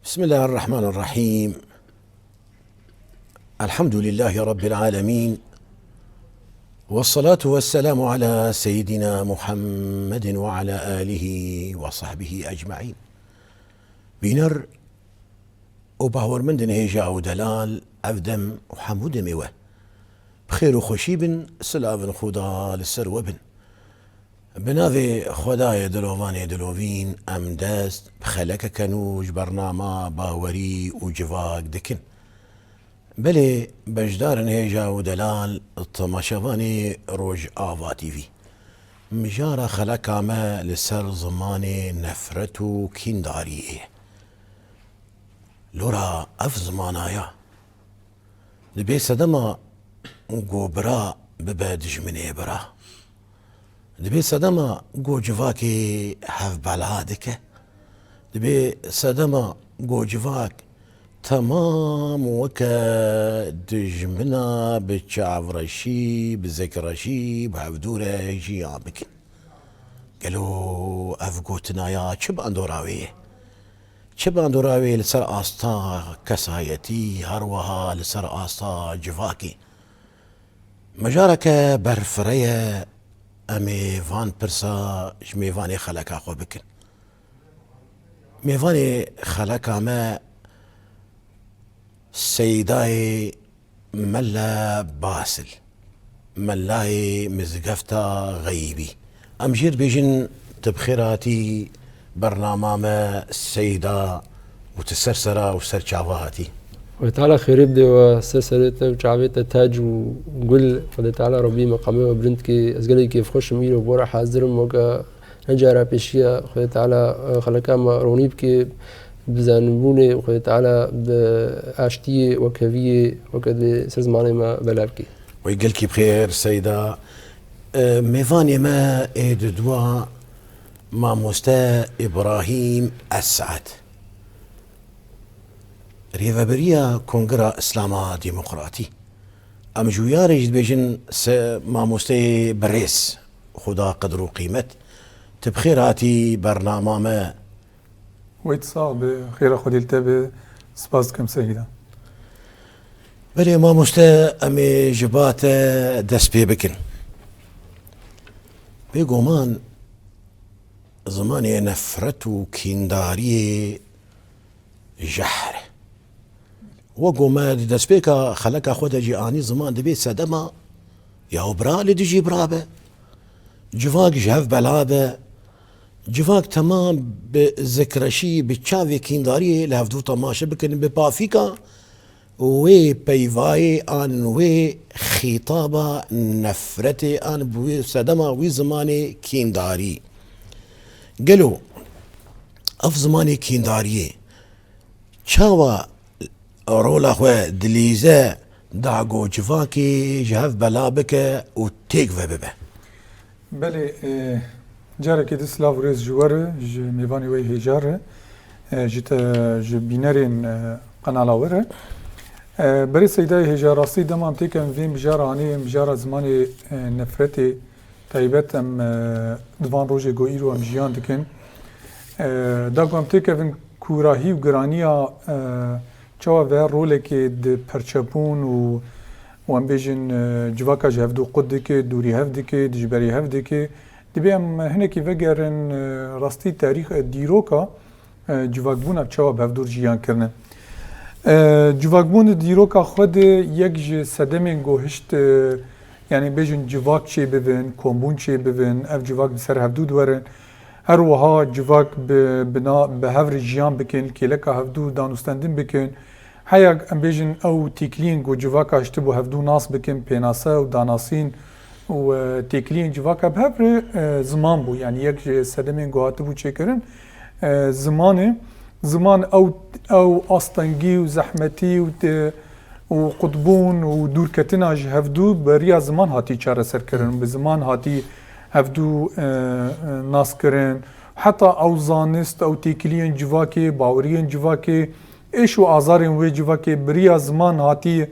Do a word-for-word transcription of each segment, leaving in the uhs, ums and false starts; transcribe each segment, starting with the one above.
بسم الله الرحمن الرحيم. الحمد لله رب العالمين. والصلاة والسلام على سيدنا محمد وعلى آله وصحبه أجمعين. Bîner û bawermendên hêja û delal, ev dem û hemû demê we bi xêr û xweşî bin, silavên Xuda li ser we bin. Bi navê Xwedayê dilovanê dilovîn, em dest bi xelekeke nû ji bernama Bawerî û Civak dikin. Belê, beşdarên hêja û delal, temaşevanê Rojava T V. Mijara xeleka me li ser zimanê nefret û kîndariyê ye. Lora ev zimanaya, dibê sedema ku bira bibe dijminê bira. Dibê sedema ku civakê hevbela dike. Dibê sedema ku civak temam weke dijmina bi çavreşî, bi zikreşî, bi hevdû re jiyan bikin. Gelo ev gotinaya çi bandora wê ye? Çi bandora wê li ser asta kesayetî, her wiha li ser asta civakî? Mijareke berfireh e, em ê van pirsa ji mêvanê xeleka xwe bikin. Mêvanê xeleka me Seydayê Mela Basil, melayê mizgefta xeybî. Em jê dibêjin, tu bi xêr hatî bernama me Seyda û tu ser sera û ser çava hatî. Xwedê Teala xêrê bide we, ser serê te û çavê te tac û gul. Xwedê Teala Rebbî meqamê we bilind ke. Ez gelekî kêfxweş im, îro bi we re hazir im, weke ne cara pêşiya. Xwedê Teala, e, xeleka me ronî bike, bi zanîbûnê, Xwedê Teala bi aştiyê, wekheviyê, weke divê ser zimanê me belav kê. Wey gelkî bi xêr, Seyda. E, mêvanê me ê di dua, mamoste Îbrahîm Esad, rêveberiya Kongira Îslama Demokratî. Em ji wiyarê jî dibêjin se mamosteyê birêz, Xuda qedr û qîmet. Tu bi xêr hatî bernama me. Wey tu sax be, xêra Xwedê li te be. Spas dikim Seyda. Belê mamoste, em ê ji ba te dest pê bikin. Bêguman zimanê nefret û kîndariyê jehr e. Wek ku me di destpêka xeleka xwe de jî anî, ziman dibê sedema ya û bira li dijî bira be. Civak ji hev bela be. Civak temam bi zikreşî, bi çavê kîndariyê li hevdû temaşe bikin, bi pafîka wê peyvayê an wê xîtaba nefretê an bi wê sedema wî zimanê kîndarî. Gelo ev zimanê kîndariyê çawa rola xwe dilîze da ku civakê ji hev bela bike û têk ve bibe? Belê, e, carekê din silav û rêz ji we re, ji mêvanê we yê hêja re, e, ji te, ji bînerên, e, qenala we re. E, berê Seydayê hêja, rastî dema em têkevin vê mijara anê, mijara zimanê, e, nefretê, taybet em, e, di van rojê ku îro em jiyan dikin. E, da ku em têkevin kûrahî û giraniya, e, çawa vê rolekê di perçebûn û, û em bêjin, e, civaka ji hevdû qut dike, dûrî hev dike, dijberî hev dike. Dibê em hinekî vegerin, e, rastî tarîx, e, dîroka, e, civakbûna çawa bi hevdû jiyan kirine. E, civakbûn di dîroka xwe de yek ji sedemên ku hişt, e, yanî bêjin civak çêbibin, kombûn çêbibin, ev civak bi ser hevdû diwerin. Her wiha civak bi, bi na-, bi hev re jiyan bikin, kêleka hevdû danûstendin bikin. Heya em bêjin ew têkiliyên ku civaka hiştibû hevdû nas bikin, pênase û danasîn û, e, têkiliyên civaka bi hev re, e, ziman bû. Yanî yek ji sedemên ku hatibû çêkirin, e, ziman e. Ziman ew, ew astengî û zehmetî û te-, û qutbûn û dûrketina ji hevdû beriya ziman hatî çareserkirin. Bi ziman hatî hevdû, e, e, naskirin. Heta ew zanist, ew têkiliyên civakê, baweriyên civakê, êş û azarên wê civakê beriya ziman hatî,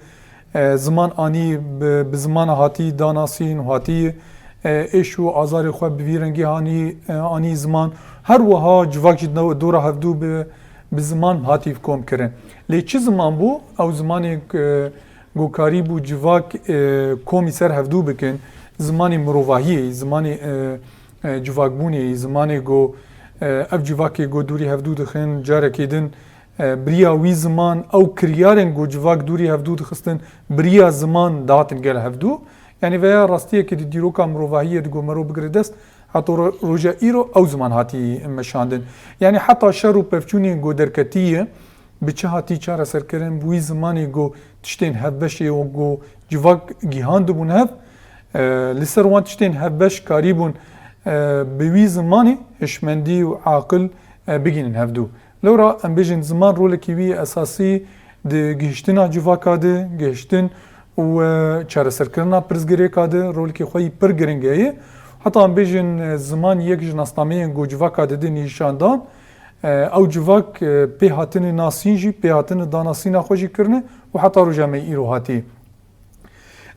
e, ziman anî bi, bi ziman hatî danasîn û hatî, e, êş û azarê xwe bi vî rengî hanî, e, anî ziman. Her wiha civak jî do-, dora hevdû bi, bi ziman hatî kom kirin. Lê çi ziman bû? Ew zimanê, e, ku karî bû civak, e, komî ser hevdû bikin, zimanê mirovahiyê, zimanê, e, e, civakbûnê, zimanê ku, e, ev civakê ku dûrî hevdû dixin, carekê din, e, bi riya wî ziman, ew kiryarên ku civak dûrî hevdû dixistin, bi riya ziman dihatin gel hevdû. Yanî veya rastiyekê di dîroka mirovahiyê de ku mero bigire dest, heta ro-, roja îro ew ziman hatî meşandin. Yanî heta şer û pevçûnên ku derketiye, bi çi hatî çareserkirin, bi wî zimanê ku tiştên hevbeşê û ku civak gihandibûn hev, e, li ser wan tiştên hevbeş karîbûn, e, bi wî zimanê hişmendî û aqil, e, bigihînin hevdû. Lewra em bêjin ziman rolekî wî esasî di gihiştina civaka de, gihiştin û, e, çareserkirina pirsgirêka de rolekî xwe yî pir giring heye. Heta em bêjin, e, ziman yek ji nasnameyên ku civaka dide nîşandan, e, ew civak, e, pê hatine nasîn jî, pê hatine danasîna xwe jî kirine û heta roja me îro hatî.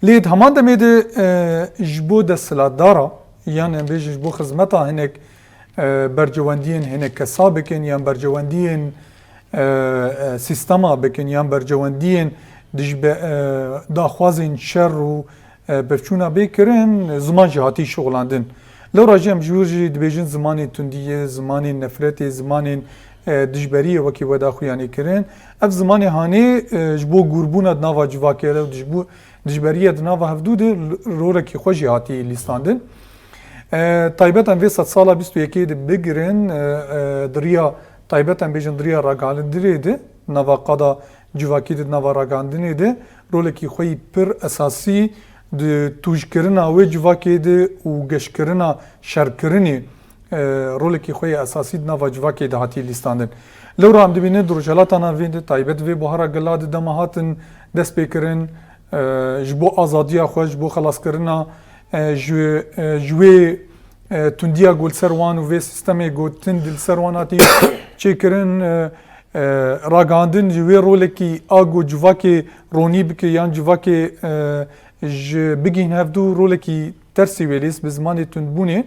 Lê di heman demê de, e, ji bo desthilatdara, yan em bêjin ji bo xizmeta hinek, e, bercewendiyên hinek kesa bikin, yan bercewendiyên, e, e, sîstema bikin, yan bercewendiyên dijbe-, e, daxwazên şer û, e, pevçûna bê kirin, ziman jî hatî şixulandin. Lewra jî em ji wir jî dibêjin zimanê tundiyê, zimanên nefretê, zimanên, e, dijberiyê wekî weda xuyanê kirin. Ev zimanê hanê, e, ji bo gûrbûna di nava civakê re û ji bo dijberiya di nava hevdû de l-, rolekî xwe jî hatî lîstandin. E, taybet em vê sedsala bîst û yekê de bigirin, e, e, di riya, taybet em bêjin di riya ragihandinê de, nava qada civakî de, nava ragihandinê de rolekî xwe yî pir esasî di tûjkirina wê civakê de û geşkirina şerkirinê, e, rolekî xwe yê esasî di nava civakê de hatiye lîstandin. Lewra em dibînin di Rojhelata Navîn de, taybet vê buhara gila de dema hatin destpêkirin, e, ji bo azadiya xwe, ji bo xelaskirina, e, ji, e, ji wê, e, tundiya ku li ser wan û vê sîstemê ku tund li ser wan hatiye çêkirin, e, e, ragihandin ji wê rolekî a ku civakê ronî bike yan civakê, e, ji bigihîn hevdû rolekî tersî wê lîst bi zimanê tundbûnê.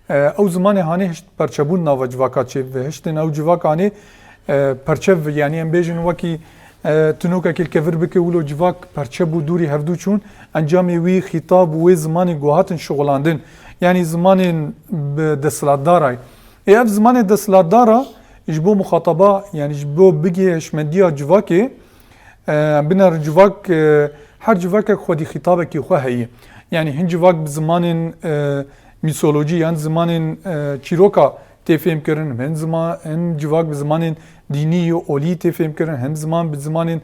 E, ew zimanê hanê hişt perçebûn nava civaka çêbibe. Hiştin ew civak hanê, e, perçe bi, yanî em bêjin wekî, e, tunokekê li kevir bike wilo civak perçe bû dûrî hevdû çûn. Encamê wî xîtab û wê zimanê ku hatin şixulandin. Yanî zimanên bi desthilatdara. Ê ev zimanê desthilatdara ji bo muxataba, yanî ji bo bigihê hişmendiya civakê, e, em binerin civak, e, her civakek xwedî xîtabekî xwe heye. Yanî hin civak bi zimanên, e, mîsolojî yan zimanên, e, çîroka tê fêhmkirin, hin zima-, hin civak bi zimanên dînî yê olî tê fêhmkirin, hin ziman bi zimanên,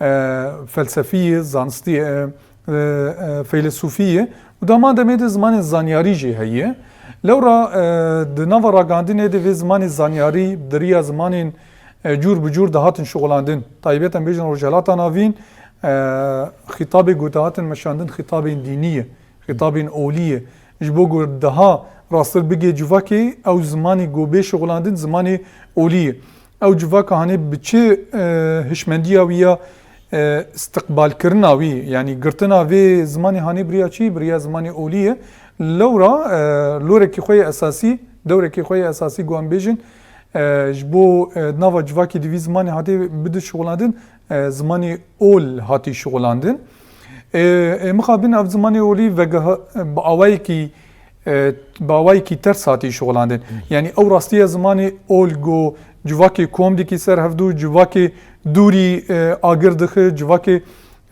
e, felsefî yê, zanistî, e, e, e, feylesûfî ye û dema demê de zimanên zanyarî jî heye. Lewra, e, di nava ragihandinê de vê zimanê zanyarî di riya zimanên, e, cûr bi cûr dihatin şixulandin. Taybet em bêjin Rojhelata Navîn, e, xîtabê ku dihatin meşandin xîtabên dînî ye, xîtabên olî ye. Ji bo ku daha rastir bigê civakê, ew zimanê ku bê şixulandin zimanê olî ye. Ew civaka hanê bi çi, e, hişmendiya wî ya, e, istiqbalkirina wî, yanî girtina vê zimanê hanê bi riya çi? Bi riya zimanê olî ye. Lewra, e, lorekî xwe yê esasî, dewrekî xwe yê esasî ku em bêjin, e, ji bo, e, nava civakê di vî zimanê hatê bide şixulandin, e, zimanê ol hatî şixulandin. E, e, mixabin ev zimanê olî vegeha-, bi awayekî e, bi awayekî ters hatî şixulandin. Yanî ew rastiya zimanê ol ku civakê kom dikî ser hevdû, civakê dûrî, e, agir dixe, civakê,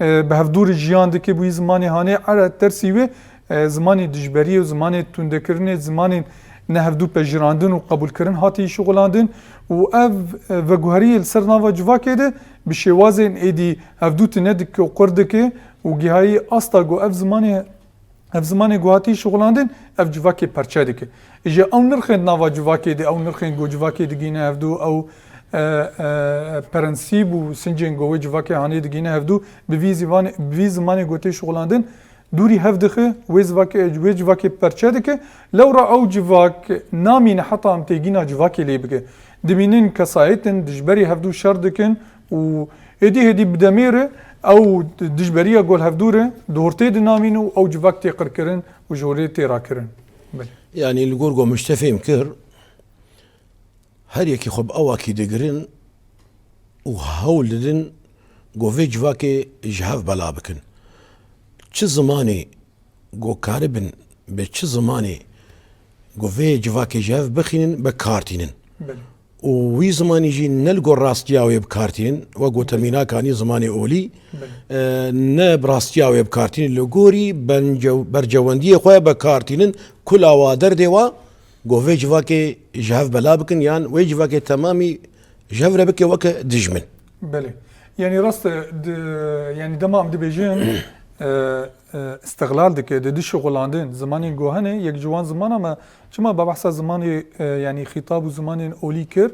e, bi hevdû re jiyan dike, bi wî zimanê hanê ere tersî wê, e, zimanê dijberiyê û zimanê tundekirinê, zimanên ne hevdû pejirandin û qebûlkirin hatî şixulandin û ev, e, veguheriyê li ser nava civakê de bi şêwazên êdî hevdû tune dike û qur dike û gihayî asta ku ev zimanê Ev zimanê ku hatî şixulandin, ev civakê perçe dike. Îje ew nirxên nava civakê de, ew nirxên ku civakê digîne hevdû, ew, e, e, prensîb û sincên ku wê civakê hanê digîne hevdû, bi vî zivanê, bi vî zimanê ku tê şixulandin, dûrî hev dixe, wê zivakê, wê civakê perçe dike. Lewra ew civak namîne heta em têgîna civakê lê bike. Dibînin kesayet in, dijberî hevdû şer dikin û êdî hêdî bi demê re ew dijberiya gol hevdû re di hortê de namîne û ew civak tê qirkirin û ji holê tê rakirin. Belê. Yanî li gor ku min ji te fêm kir, her yekî xwe bi awakî digirin, û hewl didin ku vê civakê ji hev bela bikin. Çi zimanê ku karibin bi çi zimanê ku vê civakê ji hev bixînin, bi kar tînin. Belê. Û wî zimanî jî ne li gor rastiya wê bi kar tînin, wek gote mînakanî zimanê olî, Belê. e, ne bi rastiya wê bi kar tînin, li gorî bence-, bercewendiyê xwe bi kar tînin, kula wa derdê wa, ku vê civakê ji hev bela bikin, yan wê civakê temamî ji hev re bike weke dijmin. Belê. Yanî rast e, di, yanî dema em dibêjin, e, e, îstixlal dike, di, di şixulandin, zimanên gohanê, yek ji wan zimana me, çima be behsa zimanê, e, yanî xîtab û zimanên olî kir,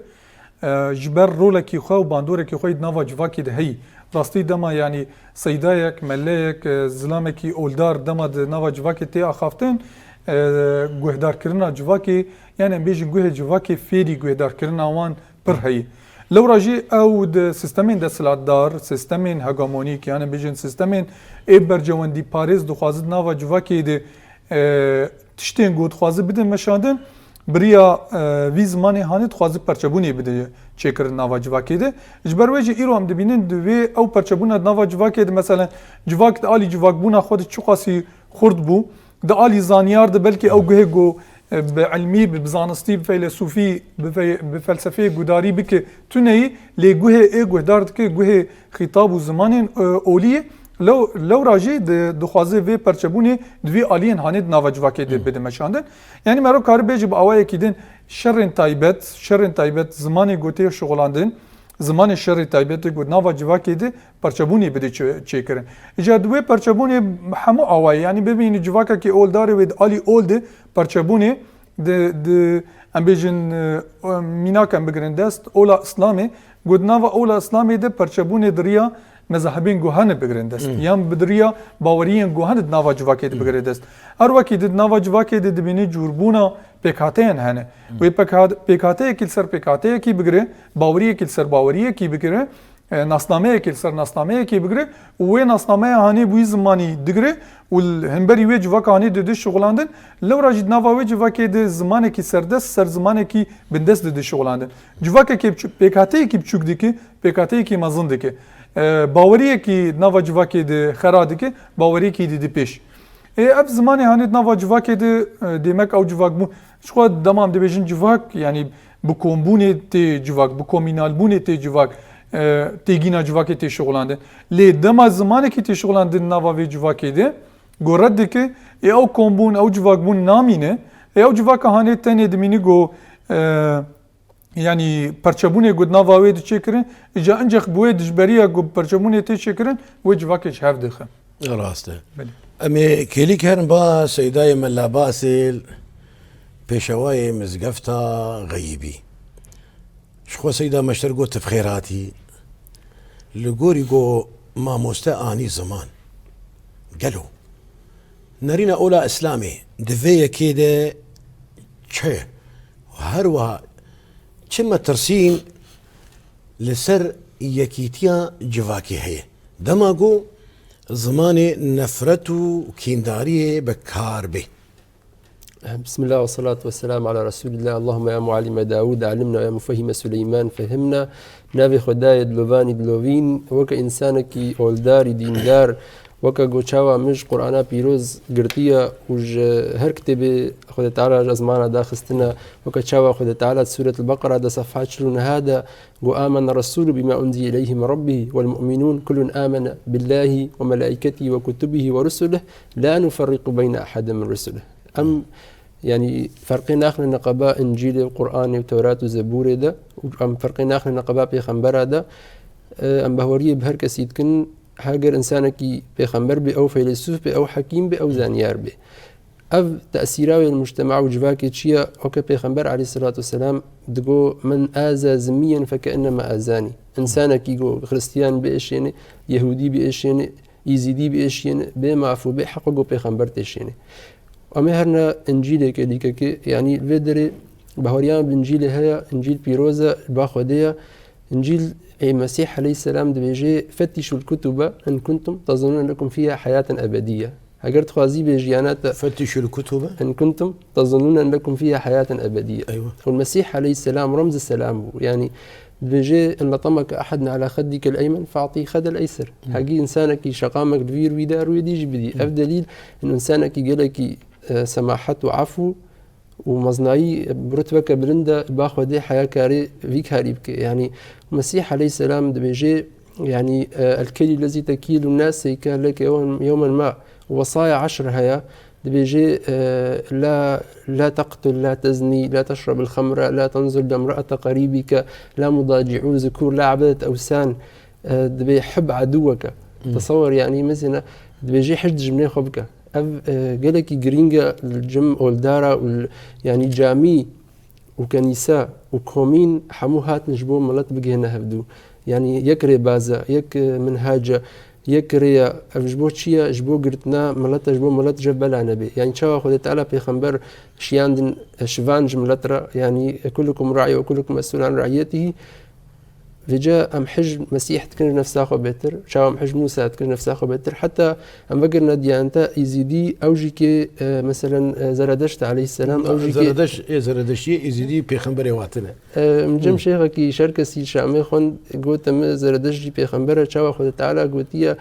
e, ji ber rolekî xwe û bandorekî xwe yê di nava civakê de heyî. Rastî dema, yanî seydayek, meleyek, e, zilamekî oldar dema di nava civakê tê axaftin, e, guhdarkirina civakê, yanî em bêjin guhê civakê fêrî guhdarkirina wan pir heyî. Lewra jî ew di sistemên desthilatdar, sistemên hegemonîk, yanî bêjin sistemên ê bercewendî parêz dixwaze di nava civakê de, e, tiştên ku dixwaze bide meşandin, bi riya, e, vî zimanê hanê dixwaze perçebûnê bide çêkirin nava civakê de. Ji ber wê jî îro em dibînin di vê ew perçebûna di nava civakê de, meselen, civak di alî civakbûna xwe de çiqasî xurt bû, di alî zanyar de belkî ew guhê ku, e, bi ilmî, bi, bi zanistî, bi feylesûfî, bi fe-, bi felsefeyê gudarî bike tuneyî, lê guhê ê guhdar dike, guhê xîtab û zimanên, e, olî ye. Lew-, lewra jî di-, dixwaze vê perçebûnê di vî aliyên hanê di nava civakê de Hmm. bide meşandin. Yanî mero kari bêje bi awayekî din şerên taybet, şerên taybet zimanê ku tê şixulandin, zimanê şerê taybetê ku nava civakê de perçebûnê bide çê-, çêkirin. Îca di wê perçebûnê hemû awayê, yanî bibînî civakekî oldarê wê di alî ol de perçebûnê di, di, em bêjin, e, mînak em bigirin dest, ola Îslamê, ku di nava ola Îslamê de perçebûnê di riya mezahibên guhanê bigirin dest. Hmm. Yan bi di riya baweriyên guhanê di nava civakê de Hmm. bigirin dest. Her wekî di nava civakê de dibînî cûrbûna pêkhateyan hene. Hmm. Wê pêkhat-, pêkhateyekî li ser pêkhateyekî bigire, baweriyekî li ser baweriyekî bigire, e, nasnameyekî li ser nasnameyekî bigire û wê nasnameya hanê bi wî zimanî digire û li hemberî wê civaka hanê dide şixulandin. Lewra jî di nava wê civakê de zimanekî serdest ser zimanekî bindest dide şixulandin. Civakekê biçû-, pêkhateyekî biçûk dike, pêkhateyekî mezin dike. E, baweriyekî di nava civakê de xera dike, baweriyekî dide pêş. Ê, ev zimanê hanê di nava civakê de, e, demek ew civak bû. Ji xwe dema em dibêjin civak, yanî bi kombûnê tê civak, bi komînalbûnê tê civak, e, têgîna civakê tê şixulandin. Lê dema zimanekî tê şixulandin nava vê civakê de, ku red dike, ê ew kombûn, ew civakbûn namîne, ê ew civaka hanê tenê dimînî ku, e, yanî perçebûnê ku di nava wê de çêkirin, îca incex bi wê dijberiya ku perçebûnê tê çêkirin, wê civakê ji hev dixe. Rast e. Belê. Em ê kêlîk herin ba Seydayê Mela Basil, pêşewayê Mizgefta Xeyîbî. Ji xwe Seyda Meşter got, tu bi xêr hatî. Li gorî ku mamoste anî ziman. Gelo. Nerîna ola Îslamê di vê yekê de çi? Her wiha çi metirsîn li ser yekîtiya civakê heye? Dema ku zimanê nefret û kîndariyê bi kar bê. بسم الله والصلاة والسلام على رسول الله. اللهم يا معلم داود علمنا ويا مفهم سليمان فهمنا. Navê Xwedayê dilovanî dilovîn, weke însanekî oldarî dîndar, weke ku çawa min ji Qur'ana pîroz girtiye û ji her kitêbê Xwedê Teala ji ezmana daxistine, weke çawa Xwedê Teala di Sûret el-Beqera de sefha çil û neha de got, آمن الرسول بما أنزل إليه من ربه والمؤمنون كل آمن بالله وملائكته وكتبه ورسله لا نفرق بين أحد من رسله. Em, yanî, ferqê naxine neqeba Încîlê û Qur'anê û Tewrat û Zeburê de, û em ferqê naxine neqeba pêxembera de. E, em bahweriyê bi her kesî dikin, heger însanekî pêxember bê, ew feylesûf bê, ew hekîm bê, ew zaniyar bê. Ev tesîra wê li mujtema û civakê çi ye? Weke pêxember aleyhisselatu vesselam digo, من آذى ذميا فكأنما آذاني. Însanekî ku Xristiyan biêşêne, Yehûdî biêşêne, Îzîdî biêşîne, bê maf û bê heq ku pêxember têşêne. Em ê herine Încîlê kêlîkekê, yanî li vê derê bahweriya me bi Încîlê heye, Încîl pîroz e, li ba Xwedê ye. Încîl ê Mesîh aleyhisselam dibêje, فتشوا الكتب إن كنتم تظنون أنكم فيها حياة أبدية. Eger dixwazî bê jiyana te, فتشوا الكتب. إن كنتم تظنون أن لكم فيها حياة أبدية. Eywa. Û Mesîh aleyhisselam remz selam bû. Yanî dibêje, "إن لطمك أحد على خدك الأيمن فأعطه الخد الأيسر." Hegî însanekî şeqamek li vî rûyî da, rûyê dî jî bidî. Ev delîl, ino însanekî gelekî, e, semahet û efû û meznayî bi rutbeke bilind de ba Xwedê heya karê vî karî bike. Yanî Mesîh aleyhisselam dibêje, yanî, e, "الكيل الذي تكيل الناس سيكال لك يوما، يوما ما." وصايا عشر heye, dibêje, e, "لا، لا تقتل، لا تزني، لا تشرب الخمر، لا تنظر لامرأة قريبك، لا مضاجعو الذكور، لا عبدة أوثان." E, dibê "حب عدوك." Tesewwer, yanî mesela dibêje "hij dijminê xwe bike." Ev, e, gelekî girîng e li cem oldara û li, yanî camî û kenîse û komîn hemû hatin ji bo milet bigihêne hevdû. Yanî yek rêbaz e, yek, e, minhac e, yek rê ye. Ev ji bo çi ye? Ji bo girtina milet e, ji bo milet ji hev bela nebe. Yanî çawa Xwedê Teala pêxember şiyandin, e, şivan ji milet re, yanî "كلكم راع وكلكم مسؤول عن رعيته." Vêca em hij Mesîh dikin ji nefsa xwe bêtir, çawa em hij Mûsa dikin ji nefsa xwe bêtir, heta em vegirine diyanta Îzîdî, ew jî kê, e, meselen, e, Zeredeşt aleyhisselam, ew jî kê Zeredeş-, ê, Zeredeştiyê Îzîdî pêxemberê watine. E, min cem Hı. şêxekî Şerkesî Şamê xwend, gote min Zeredeşt jî pêxember e, çawa Xwedê Teala gotiye,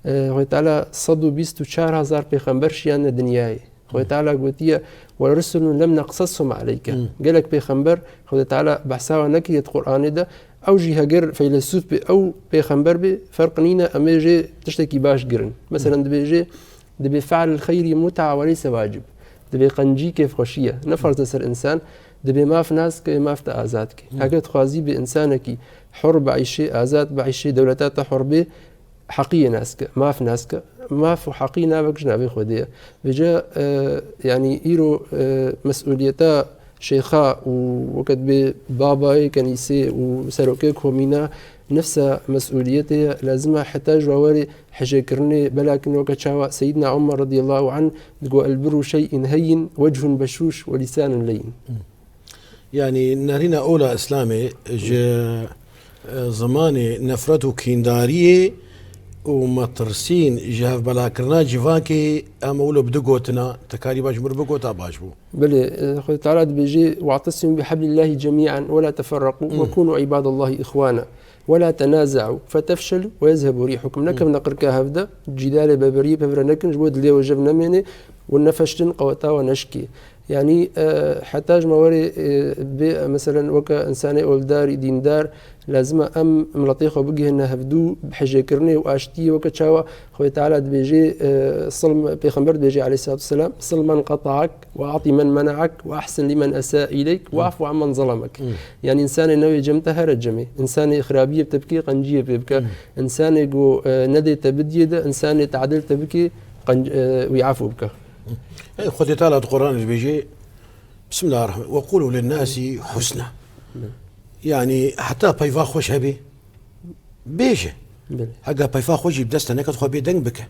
e, Xwedê Teala sed û bîst û çar hezar pêxember şiyane dinyayê. Xwedê Teala gotiye, "ورسلا لم نقصصهم عليك." Hmm. Gelek pêxember Xwedê Teala behsa wan nekiriye di Qur'anê de. Ew jî heger feylesûf bê, ew pêxember bê, ferq nîne, em ê jê tiştekî baş girin. Meselen dibêje, "دبي فعل الخير متعة وليس واجب." Dibê qencî kêfxweşî ye. Ne ferz e ser însan, dibê maf nas ke, maf te azad ke. Hmm. Heke dixwazî bê însanekî hur biîşê, azad biîşê, dewleta te hur bê, heqiyê nas ke, maf nas ke. Maf û heqî navek ji navê Xwedê ye. Vêca, e, yanî îro, e, mesûliyeta şêxa û weke dibê babayê kenîsê û serokê komîna nefsa mesûliyetê ye. Lazim e heta ji bawerê hejêkirinê belakin weke çawa Seyyidna Umar radiyallahu anh digo, "البر شيء هين وجه بشوش ولسان لين." Yanî nerîna ola Îslamê ji, e, zimanê nefret û kîndariyê û metirsîn ji hevbelakirina civakê em wilo bi du gotina, te karî baş mir bigota baş bû. Belê, e, Xwedê Teala dibêje, "واعتصموا بحبل الله جميعا ولا تفرقوا وكونوا عباد الله إخوانا ولا تنازعوا فتفشلوا ويذهب ريحكم." Nekevne qirka hevde, cîdalê beberiyê pevre nekin, ji bo dilê we jev nemêne û nefeşlin, qeweta we neşikê. Yanî, e, heta ji me werê, e, bê, meselen, weke însanê oldarî, dîndar, lazim e em miletê xwe bigihîne hevdû bi hejêkirinê û aştiyê, weke çawa Xwedê Teala dibêje, e, silm-, Pêxember dibêje aleyhisselatu vesselam, "صل من قطعك وأعط من منعك وأحسن لمن أساء إليك واعف عمن ظلمك." Hmm. Yanî însanê newê cem te here cemê. Însanê xirabiyê bi te bikê, qenciyê pê bike. Hmm. Însanê ku, e, nedê te bidiyê de, însanê tadil te bikê, qenc-, e, wî efû bike. Ey, Xwedê Teala di Qur'anê dibêje, Bismillahirrahmanirrahim. "وقولوا للناس حسنا." Belê. Yanî heta peyva xweş hebê, bêje. Belê. Hega peyva xweş jî bi dest te neket, xwe bêdeng bike.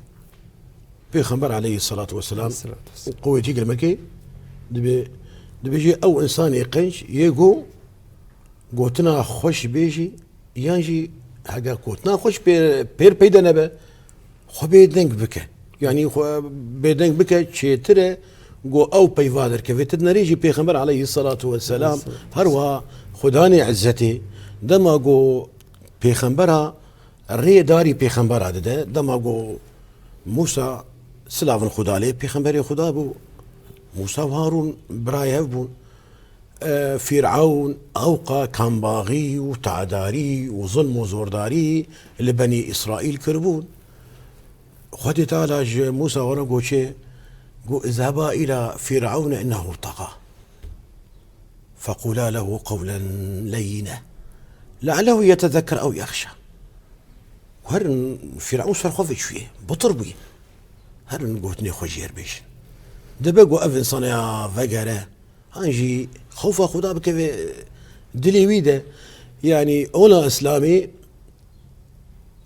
Pêxember aleyhisselatu vesselam Aleyhisselatu vesselam. Qewetî girmekê dibe, dibêje ew însanê qenc yê ku gotina xweş bêjî, yan jî hege gotina xweş pê, pêr peyde nebe, xwe bêdeng bike. Yanî xwe bêdeng bike çêtir e, go ew peyva derkeve. Tu dinerê jî Pêxember aleyhisselatu vesselam, Aleyhisselatu her wiha Xudanê izzetê, dema go Pêxembera rê darî Pêxembera dide, dema go Mûsa silavin Xuda lê, Pêxemberê Xuda bû. Mûsa û Harûn birayê hev bûn. E, Fîr'ewn ewqa kambaxî û tadarî û zilm û zordarî li Benî Îsraîl kiribûn. Xwedê Teala ji Mûsa were goçê, got, "اذهبا إلى فرعون إنه طغى فقولا له قولا لينا لعله يتذكر أو يخشى." Herin Fîr'ewn ser xwe veçûye, bitir bûye. Herin gotinê xwe jê re bêjin. Dibe ku ev însaneya vegere, an jî xewfa Xuda bikeve dilê wî de. Yanî ola Îslamê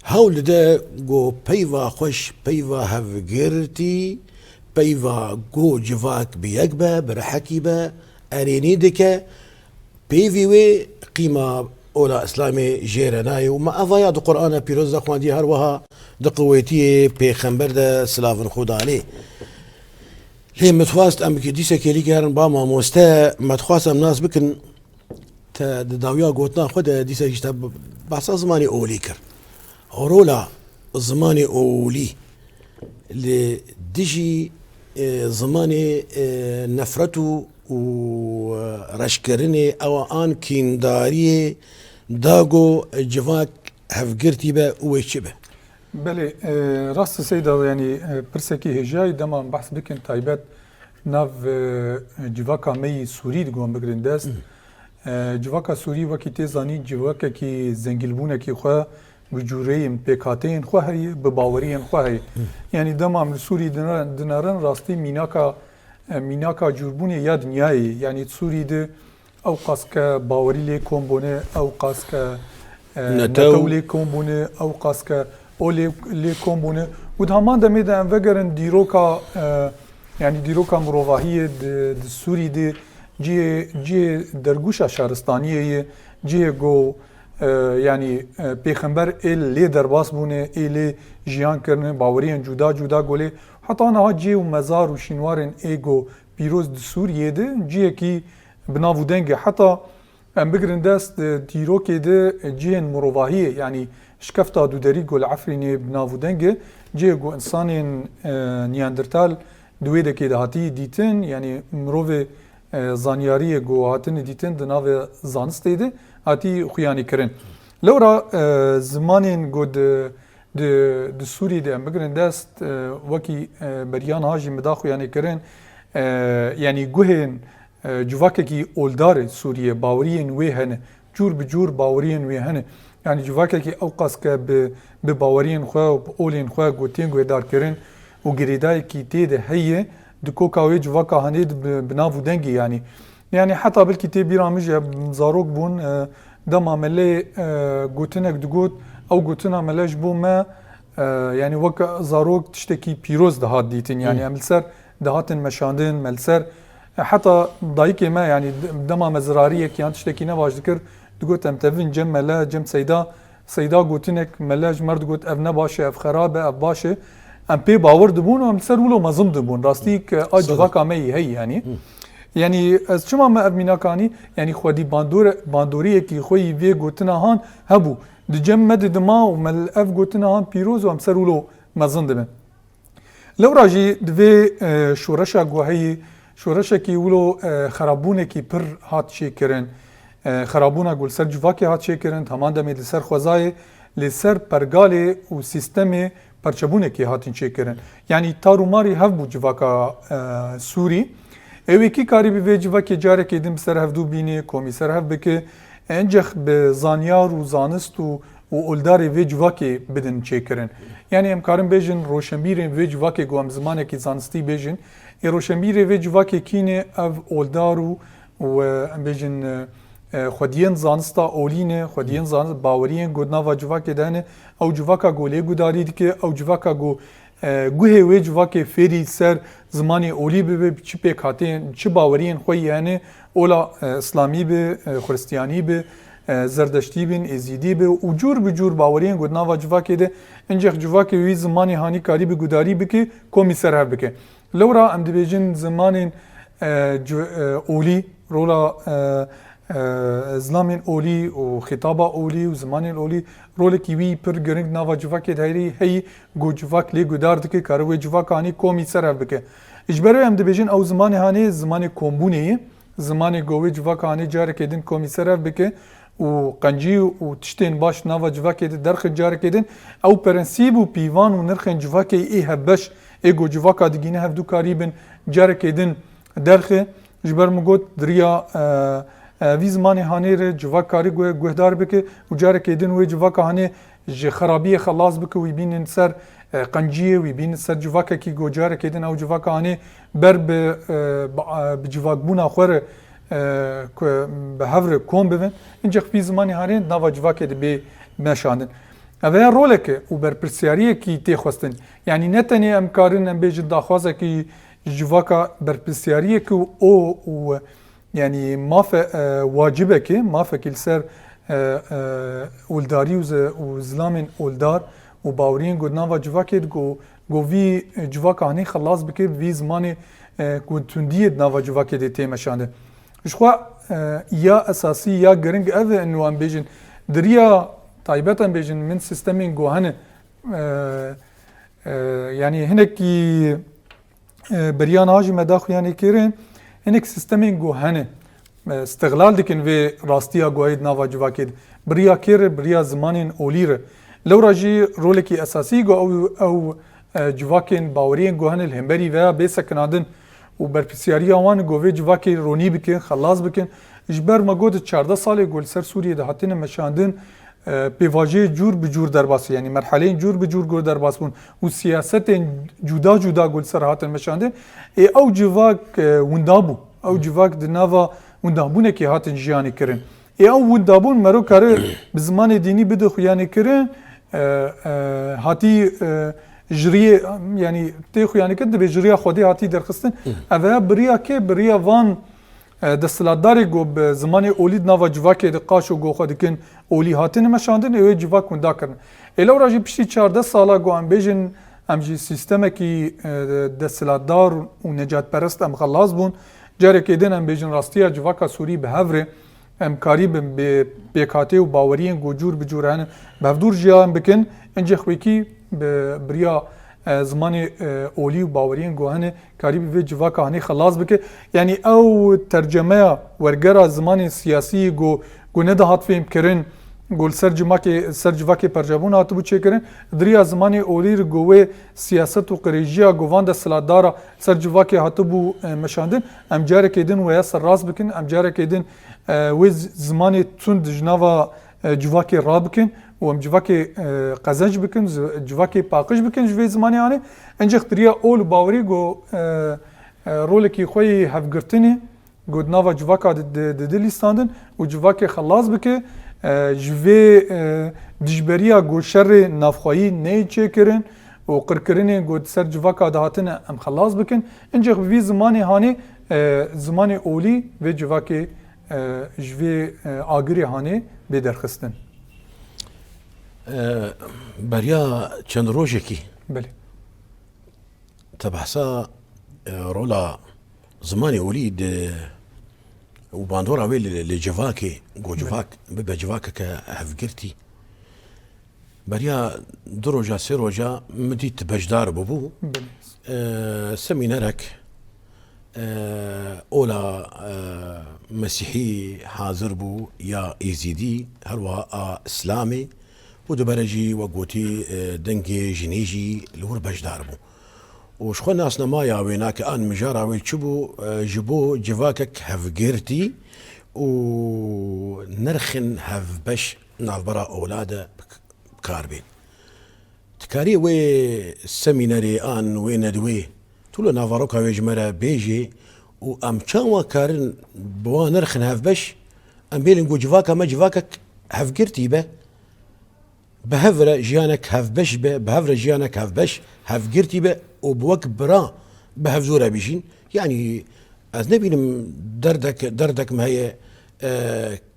hewl dide ku peyva xweş, peyva hevgirtî, peyva ku civak bi yek be, bi rihekî be, erênî dike. Peyvê wê qîma ola Îslamê jê re nayê û me evaya di Qur'ana Pîroz de xwendiye, her wiha di qiwetiyê Pêxember de silavin Xudanê. Lê min dixwast em dîsekê lî gerin ba mamoste, me dixwast em nas bikin, te di dawiya gotina xwe de dîsekî ji te behsa zimanê olî kir. Rola zimanê olî li dijî, e, zimanê, e, nefret û, û, e, reşkirinê ew an kîndariyê da ku civak hevgirtî be û wê çi be? Belê, e, rast e Seyda, yanî, e, pirsekî hêjayî dema em behs bikin taybet nav, e, civaka me yî Sûrî digon bigrin dest. Hmm. E, civaka Sûrî wekî tê zanîn civakekî zengîlbûnekî xwe bi cûreyên pêkhateyên xwe heye, bi baweriyên xwe heye. Hı. Yanî dema em li Sûrî dine-, dinerin rastî mînaka, e, mînaka cûrbûnê ya dinyayê, yanî Sûrî de ew qas ke bawerî lê kom bûne, ew qas ke, e, Netew. netew lê kom bûne, ew qas ke o lê, lê kom bûne. Û di heman demê de em vegerin dîroka, e, yanî dîroka mirovahiyê di, di Sûrî de cihê, cihê dergûşa şaristaniyê ye, cihê ku, e, yanî, e, pêxember ê lê derbas bûne, ê lê jiyan kirine, baweriyên cuda cuda ku lê, heta niha cihê û mezar û şînwarên ê ku pîroz di Sûriyê de cihekî bi nav û deng e. Heta em bigirin dest, e, dîrokê de, e, cihên mirovahiyê, yanî şikefta dûderî ku li Efrînê bi nav û deng e, cihê ku insanên, e, Neandertal di wê dekê de hatî dîtin, yanî mirovê, e, zanyariyê ku hatine dîtin di navê zanistê de hatî xuyanî kirin. Lewra, e, zimanên ku di, di, di Sûrî de em bigirin dest, e, wekî, e, beriya niha jî min da xuyanî kirin, e, yanî guhên, e, civakekî oldar e Sûriyê, baweriyên wê hene, cûr bi cûr baweriyên wê hene. Yanî civakekî ew qas ke bi, bi baweriyên xwe û bi olên xwe ku tên guhdarkirin û girêdayekî tê de heye, di koka wê civaka hanê di bi, bi nav û dengê yanî. Yanî heta belkî tê bîra min jî, em zarok bûn, e, dema me lê, e, gotinek digot, ew gotina me lê ji bo me, e, yanî wek zarok tiştekî pîroz dihat dîtin. Yanî Hmm. em li ser dihatin meşandin, me li ser, e, heta dayikê me, yanî d-, dema me zirariyek yan tiştekî ne baş dikir, digot, em tevin cem mele, cem seyda, seyda gotinek mele ji me re digot, ev ne baş e, ev xerab e, ev baş e. Em pê bawer dibûn û em li ser wilo mezin dibûn. Rastî ke a Sedef. civaka me yî heyî yanî. Hı. Yanî ez çima me ev mînak anî? Yanî xwedî bandor-, bandoriyekî xwe yî vê gotina han hebû. Di cem me de dima û me li ev gotina han pîroz û em ser wilo mezin dibin. Lewra jî di vê, e, şoreşa ku heyî, şoreşekî wilo, e, xerabûnekî pir hat çêkirin. E, xerabûna ku li ser civakê hat çêkirin, heman demê li ser xwezayê, li ser pergalê û sîstemê perçebûnekî hatin çêkirin. Yanî tar û marî hev bû civaka, e, Sûrî. Ê wê kî karî bi vê civakê carekê din bi ser hevdû bîne, komî ser hev bike, encex bi zanyar û zanist û û oldarê vê civakê bidin çêkirin. Yanî em karin bêjin roşenbîrên vê civakê ku em zimanekî zanistî bêjin. Ê roşenbîrê vê civakê kî ne? Ev oldar û, û, e, em bêjin, e, e, xwediyên zanista olî ne, xwediyên zanist baweriyên ku di nava civakê de hene. Ew civaka ku lê gudarî dike, ew civaka ku, e, guhê wê civakê fêrî ser zimanê olî bibe, bi çi pêkhateyên, çi baweriyên xwe yî hene, ola, e, îslamî be, e, xristiyanî be, e, zerdeştî bin, êzîdî be û cûr bi cûr baweriyên ku di nava civakê de, encex civakê wî zimanê hanî karî bi gudarî bike, komî ser hev bike. Lewra em dibêjin zimanên, e, ci-, e, olî, rola, e, e, zilamên olî û xîtaba olî û zimanên olî rolekî wî pir giring nava civakê de heyî, heyî ku civak lê gudar dike, kare wê civaka hanî komî ser hev bike. Ji ber wê em dibêjin ew zimanê hanê zimanê kombûnê ye. Zimanê ku wê civaka hanê carekê din komî ser hev bike û qencî û tiştên baş nava civakê de derxe carekê din. Ew prensîb û pîvan û nirxên civakê ê hevbeş ê ku civaka digîne hevdû karî bin carekê din derxe. Ji ber min got, di riya, e, e, vî zimanê hanê re civak karî guh-, guhdar bike û carekê din wê civaka hanê ji xerabiyê xelas bike, wî bînin ser, e, qenciyê, wî bînin ser civakekî ku carekê din ew civaka hanê ber bi, e, bi, e, bi civakbûna xwe re, e, ku bi hev re kom bibin. Încex vî zimanê hanê nava civakê de bê meşandin. Ev ya roleke û berpirsiyariyekî tê xwestin. Yanî ne tenê em karin em bêjin daxwazekî ji civaka berpirsiyariyek û o û, yanî mafe, e, wacibekê, mafekî li ser, e, e, oldarî û zi-, û zilamên oldar û baweriyên ku di nava civakê de ku, ku vî civaka hanê xelas bike, vî zimanê, e, ku tundiyê di nava civakê de tê meşandin. Ji xwe, e, ya esasî, ya giring ev e, inu em bêjin, di riya taybet em bêjin, min sîstemên ku hene, e, e, yanî hinekî, e, beriya niha jî me da xuyanî kirin, hinek sîstemên ku hene, e, îstixlal dikin vê rastiya ku heye di nava civakê de. Bi riya kê re? Bi riya zimanên olî re. Lewra jî rolekî esasî ku ew, ew, e, civakên baweriyên ku hene li hemberî veya bê sekinandin û berpirsyariya wan ku vê civakê ronî bikin, xelas bikin. Ji ber me got, çardeh salê ku li ser Sûriyê de hatine meşandin, e, pêvajoyê cûr bi cûr derbas, yanî merheleyên cûr bi cûr ku derbas bûn û siyasetên cuda cuda ku li ser hatin meşandin, ê ew civak, e, winda bû. Ew civak di nava windabûnekê hatin jiyanê kirin. Ê ew windabûn mero kare bi zimanê dînî bide xuyanê kirin, e, e, hatî, e, ji riyê, yanî tê xuyanê kirin, dibê ji riya Xwedê hatî derxistin. Ev e bi riya kê? Bi riya van e, desthilatdarê ku bi zimanê olî di nava civakê de qaşo ku xwe dikin olî hatine meşandin, ê wê civak winda kirin. Ê lewra jî piştî çardeh sala ku em bêjin, em ji sîstemekî, e, desthilatdar û necatperest em xelas bûn. Carekê din em bêjin rastiya civaka Sûrî bi hev re, em karî bin bi pêkhatê û baweriyên ku cûr bi cûr hene bi hevdûr jiyan bikin. Incê xwekî bi, bi riya, e, zimanê, e, olî û baweriyên ku hene karî bi vê civaka hanê xelas bike. Yanî ew tercemeya wergera zimanê siyasî ku, ku nedihat fêhm kirin, ku li ser cimakê, ser civakê perçebûn hatibû çêkirin, di riya zimanê olî re ku wê siyaset û qirêjiya ku van desthilatdara ser civakê hatibû, e, meşandin, em carekê din wêya serrast bikin, em carekê din, e, wê z-, zimanê tund ji nava, e, civakê rabikin û em civakê, e, qezenc bikin, zi-, civakê paqij bikin ji vê zimanê anê. Encîx di riya ol û bawerî ku, e, e, rolekî xwe yê hevgirtinê ku di nava civaka di, di, di, di lîstandin û civakê xelas bike, e, ji vê, e, dijberiya ku şerê navxweyî neyê çêkirin û qirkirinên ku di ser civaka de hatine em xelas bikin. Encîx bi vî zimanê hanê, e, zimanê olî vê civakê, e, ji vê, e, agirê hanê bê derxistin. E, beriya çend rojekî Belê. te behsa, e, rola zimanê olî di û bandora wê li, li civakê, ku Belê. civak bibe civakeke hevgirtî. Beriya du roja, sê roja min dît beşdar bûbû. Belê. E, semînerek, e, ola, e, Mesîhî hazir bû ya Êzîdî, her wiha a Îslamê û dubere jî wek gotî, e, dengê jinê jî li wir beşdar bû. Û ji xwe nasnamaya wê nake an mijara wê çi bû, e, ji bo civakek hevgirtî û nirxên hevbeş navbera ola de bi kar bên. Dikarî wê semînerê an wê nedwê tu li naveroka wê ji me re bêjê û em çawa karin bi wan nirxin hevbeş, em bêlin ku civaka me civakek hevgirtî be, bi hev re jiyanek hevbeş be, bi hev re jiyanek hevbeş, hevgirtî be û bi wek bira bi hevdû re bijîn. Yanî ez nebînim derdek, derdek me heye, e,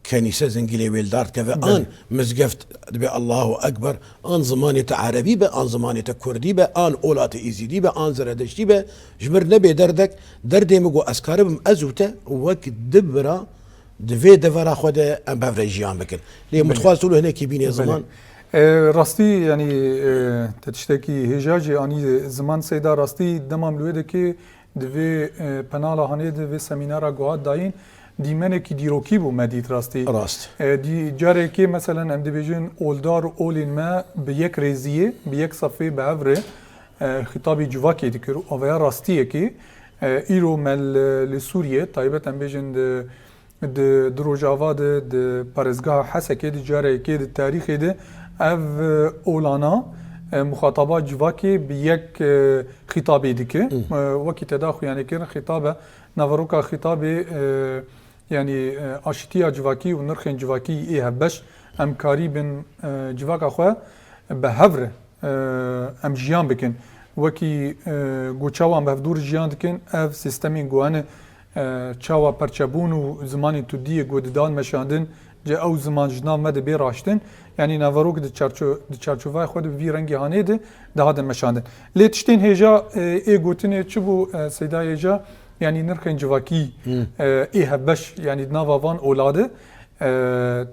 kenîse zingilê wê li dar dikeve, Belê. an mizgeft dibe Allahu Ekber, an zimanê te erebî be, an zimanê te kurdî be, an ola te êzîdî be, an zeredeştî be, ji mir nebê derdek, derdê min ku ez karibim ez û te wek du bira di vê devera xwe de em bi hev re jiyan bikin. Lê Belê. min dixwaz tu li hinekî bînê Belê. ziman. E, rastî, yanî, e, te tiştekî hêja jî anî ziman Seyda, rastî dema em li wê dekê di vê, e, penala hanê de vê semînara guhat dayîn, dîmenekî dîrokî bû me dît rastî. Rast. E, dî-, carekê meselen em dibêjin oldar û olên me bi yek rêziyê, bi yek sefê bi hev re, e, xîtabî civakê dikir û aveya rastiyekê, e, îro me li, li Sûriye, taybet em bêjin di, di, di Rojava de, di parêzgeha Hesekê, di carekê, di tarîxê de ev, e, olana, e, muxataba civakê bi yek, e, xîtabê dike. Hı. E, wekî te da xuyanê kirin xîtabe naveroka xîtabê, e, yanî, e, aşîtiya civakî û nirxên civakî ê hevbeş, em karî bin, e, civaka xwe bi hev re, e, em jiyan bikin. Wekî, e, ku çawa em bi hevdûr jiyan dikin, ev sîstemên ku hene, e, çawa perçebûn û zimanên tundiyê ku didan meşandin, Ji ew ziman ji nav me de bê raştin, yanî naverok di çarço-, di çarçovaya xwe de bi vî rengî hanê de dihatin meşandin. Lê tiştên hêja, e, ê gotinê çi bû, e, Seyda Hêja? Yanî nirxên civakî, Hmm. e, ê hevbeş, yanî di nava van ola de, e,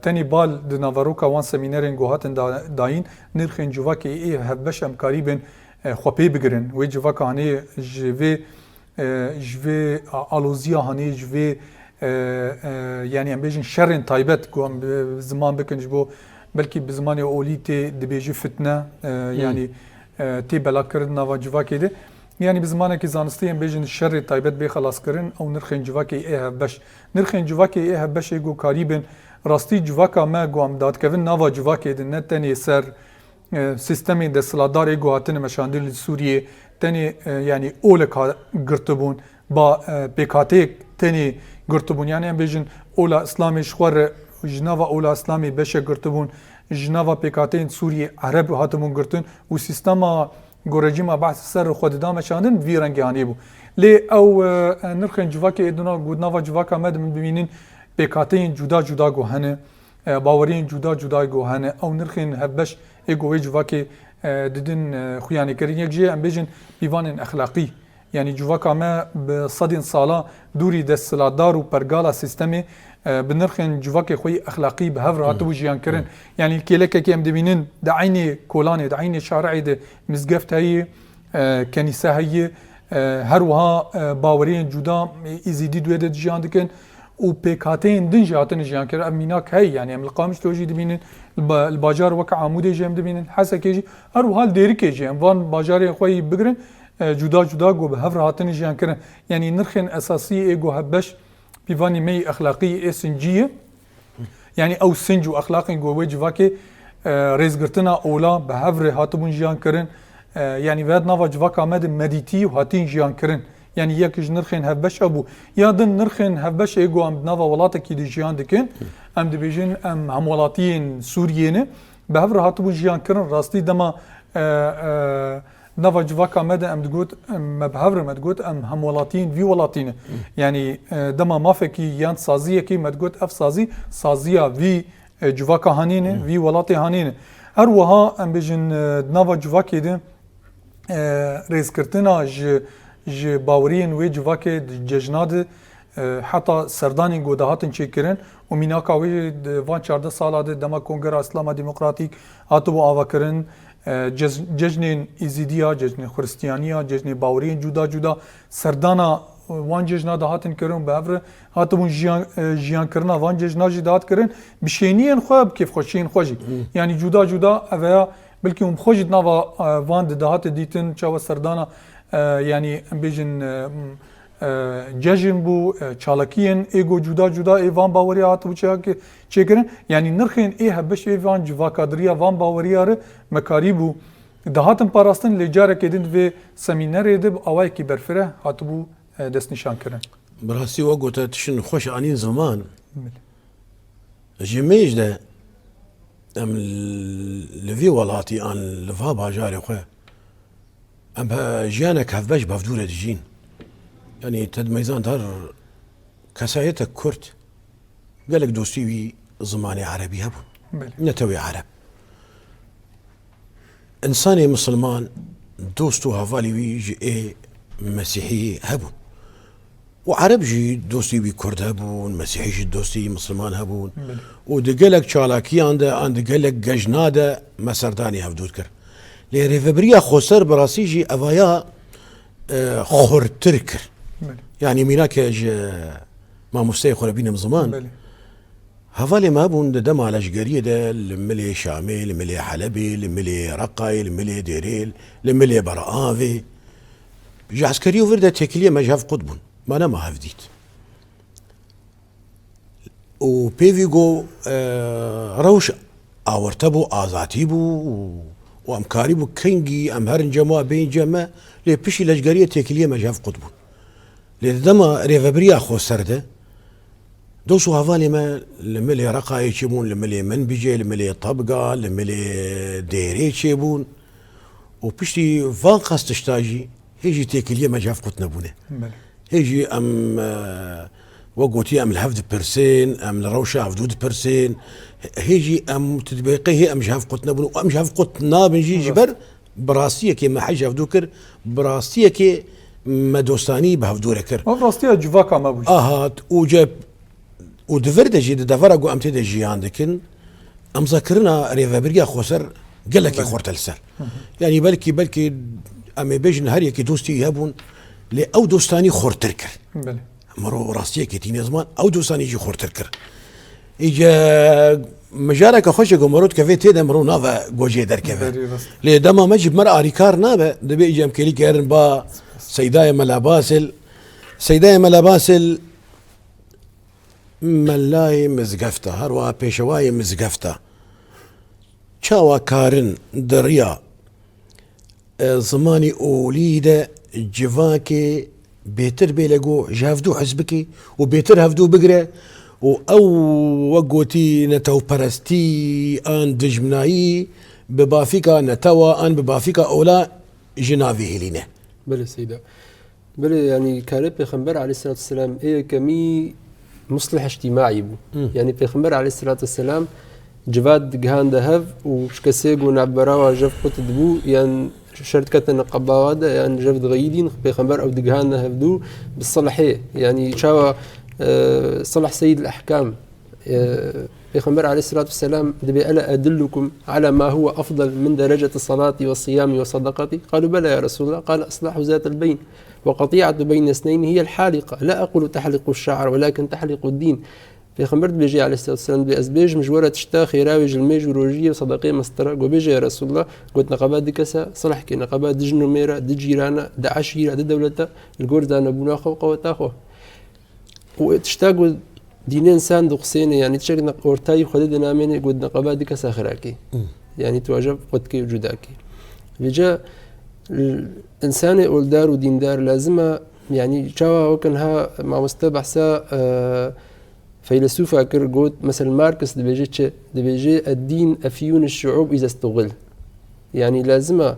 tenê bal di naveroka wan semînerên ku hatin da-, dayîn, nirxên civakê ê hevbeş em karîbin, e, xwe pê bigirin. Wê civaka hanê ji vê e, ji vê a-, aloziya hanê, ji vê, e, e, yanî em bêjin şerên taybet ku em bi, bi ziman bikin, ji bo belkî bi zimanê olî tê dibêji fitne, e, Hmm. yanî, e, tê belakirin nava civakê de. Yanî bi zimanekî zanistî em bêjin şerê taybet bê xelaskirin, ew nirxên civakê ê hevbeş. Nirxên civakê ê hevbeş ê ku karîbin rastî civaka me ku em dadikevin nava civakê de ne tenê ser e, sîstemên desthilatdar ê ku hatine meşandin li Sûriyê tenê, e, yanî olek ha-, girtibûn, ba, e, pêkhateyek tenê girtibûn. Yanî em bêjin ola Îslamê ji xwe re, ji nava ola Îslamê beşek girtibûn, ji nava pêkhateyên Sûriyê Ereb hatibûn girtin û sîstema ku rejîma Be'sê ser xwe dida meşandin bi vî rengî hanê bû. Lê ew, e, e, nirxên civakê ê dina ku nava civaka me de min bibînin pêkhateyên cuda cuda ku hene. E, baweriyên cuda cuda ku hene, ew nirxên hevbeş ê ku wê civakê, e, didin, e, xuyanê kirin. Yek jê em bêjin pîvanên exlaqî. Yanî civaka me bi sedên sala dûrî desthilatdar û pergala sîstemê, e, bi nirxên civakê xwe yî exlaqî bi hev re hatibû jiyan kirin. Yanî kêlekekê em dibînin di eynê kolanê, di eynê şari'ê de mizgeft heye, e, kenîse heye, e, her wiha, e, baweriyên cuda, e, Îzîdî di wê de jiyan dikin û pêkhateyên din jî hatine jiyan kirin. Ev mînak heye, yanî em li Qamişlo jî dibînin, li ba-, li bajar weke Amûdê jî em dibînin, Hesekê jî, her wiha li Dêrikê jî em van bajarên xwe yî bigirin, e, cuda cuda ku bi hev re hatine jiyan kirin. Yanî nirxên esasî ê ku hevbeş pîvanî me yî exlaqî ê sincî ye. Yanî ew sinc û exlaqên ku wê civakê, e, rêzgirtina ola bi hev re hatibûn jiyan kirin. E, yanî ve di nava civaka me de medîtî û hatîn jiyan kirin. Yanî yek ji nirxên hevbeş ev bû. Ya din nirxên hevbeş ê ku em di nava welatekî de jiyan dikin, em dibêjin em hemwelatiyên Sûriyê ne, bi hev re hatibûn jiyan kirin. Rastî dema, e, e, nava civaka me de em digot, em, me bi hev re me digot, em hemwelatiyên vî welatî ne. Yanî, e, dema mafekî yan saziyekî me digot, ev sazî, saziya vî, e, civaka hanî ne, vî welatê hanî ne. Her wiha em bêjin, e, di nava civakê de, e, rêzkirtina ji, ji baweriyên wê civakê di cejna de, e, heta serdanên ku dihatin çêkirin û mînaka wê di van çardeh sala de dema Kongreya Îslama Demokratîk hatibû avakirin, e, cez-, cejnên Îzîdiya, cejnên Xiristiyaniya, cejnên baweriyên cuda cuda, serdana wan cejna dihatin kirin û bi hev re hatibûn jiyan, e, jiyankirina van cejna jî dihat kirin, bi şêniyên xwe, bi kêfxweşiyên xwe jî. Yanî cuda cuda ev ya, belkî hûn bi xwe jî di nava, e, van de dihate dîtin, çawa serdana, e, yanî em bêjin, e, e, cejn bû, e, çalakiyên ê ku cuda cuda ê van baweriya hatibû çêke-, çêkirin. Yanî nirxên ê hevbeş ê van civakadiriya van baweriya re me karîbû dihatin parastin, lê carekê din di vê semînerê de bi awayekî berfireh hatibû, e, destnîşankirin. Bi rastî we gote tiştin xweş anîn ziman. Ji mêj de em li vî welatî an li va bajarê xwe em he-, jiyanek hevbeş bevdûre dijîn. Yanî te dimeyzand her kesayetek Kurd gelek dostî wî zimanê erebî hebûn. Belê. Netewê ereb. Însanê misilman dost û hevalê wî ji ê mesîhî hebûn. Û ereb jî dostî wî kurd hebûn, mesîhî jî dostî misilman hebûn. Belê. Û di gelek çalakiyan de, an di gelek gejna de me serdanî hevdû dikir. Lê rêvebiriya xweser bi rastî jî evaya, e, xurtir kir. Belê. Yanî mînake ji mamosteyê xwe re bînim ziman. Belê. Hevalê me hebûn di dema leşgeriyê de li milê Şamê, li milê Helebê, li milê Reqayê, li milê Dêrê, li milê Beravê. Ji eskeriyê vir de têkiliyê me ji hev qut bûn. Me nema hev dît. Û pêvî got, e, rewş awirte bû, azatî bû û, û em karîbû kengî em herin cem we, bêjin cem me, lê piştî leşgeriyê têkiliyê me ji hev qut bûn. Lê di dema rêvebiriya xweser de, dost û hevalê me li milê Reqayê çêbûn, li milê Minbicê, li milê Tebga, li milê Dêrê çêbûn û piştî van qas tişta jî hê jî têkiliyê me ji hev qut nebûne. Belê. Hê jî em, e, Wek gotî, em li hev dipirsin, em li rewşa hevdû dipirsin. Hê jî em, tu dibê qey hê em ji hev qut nebûn û em ji hev qut nabin jî, ji ber bi rastiyekê me hej hevdû kir, bi rastiyekê me dostanî bi hevdû re kir. Ev rastiya civaka me bû jî. Ahat û ce-, û di vir de jî, di devera ku em tê de jiyan dikin, emzakirina rêvebiriya xweser gelekî Belê. xurt e li ser. Hı hı. Yanî belkî, belkî em ê bêjin her yekî dostî hebûn, lê ew dostanî xurtir kir. Belê. Mero rastiyekê tîne ziman, ew dostanî jî xurtir kir. Îce mijareke xweş e ku mero dikeve tê de mero nave gojê derkeve. Berî rast. Lê dema me jî bi me re arîkar nabe, dibê îce em kêlî gerin ba Seydayê Mela Basil. Seydayê Mela Basil melayê mizgefta, her wiha pêşewayê mizgefta. Çawa karin di riya, e, zimanê olî de civakê bêtir bê le ku ji hevdû hez bike û bêtir hevdû bigire û ew wek gotî netewperestî an dijminayî bi bafîka netewa an bi bafîka ola ji navê hêlîne. Belê Seyda. Belê, yanî karê Pêxember aleyhisselatu vesselam ê yekemî muslih îctimaî bû. Hı. Yanî Pêxember aleyhisselatu vesselam civat digihande hev û ji kesê ku navbera wa jev qut dibû, yan şer dikete niqaba wa de, yan jev dixeyîdîn, Pêxember ew digihande hevdû bi silhê. Yanî çawa, e, silh seyîd el-ehkam, Pêxember aleyhisselatu vesselam dibê: "Ela edullukum ala ma huwa afdal min dereceti salati ve siyami ve sadakati?" Qalu: "Bela ya Resulallah." Qala: "Islahu zatel beyn ve qati'atu beyne isneyni hiyel halika. La aqulu tahliqu şa'ra, welakin tahliqu din." Pêxember dibêje aleyhisselatu vesselam, dibê: "Ez bêjim ji we re tişta xêra wê ji limêj û rojiyê û sadaqê mestir e." Got: "Bêje ya Resulallah." Got: "Niqaba du kesa silh ke, niqaba du jin û mêra, du cîrana, du eşîra, du dewleta, li gor zanebûna xwe û qeweta xwe." Û tişta ku dînê însan diqusêne, yanî tiştek ne-, ortayî Xwedê dinamêne, ku di neqeba du kesa xirakê. Hmm. Yanî tu aja qut kê û cuda kê. Vêca, l-, însanê oldar û dîndar lazim e, yanî çawa wek niha mamoste behsa, e, feylesûfa kir, got, mesela Marx dibêje çi? Dibêje, "Ed-dîn efyûn şu'ûb îze stuxil." Yanî lazim e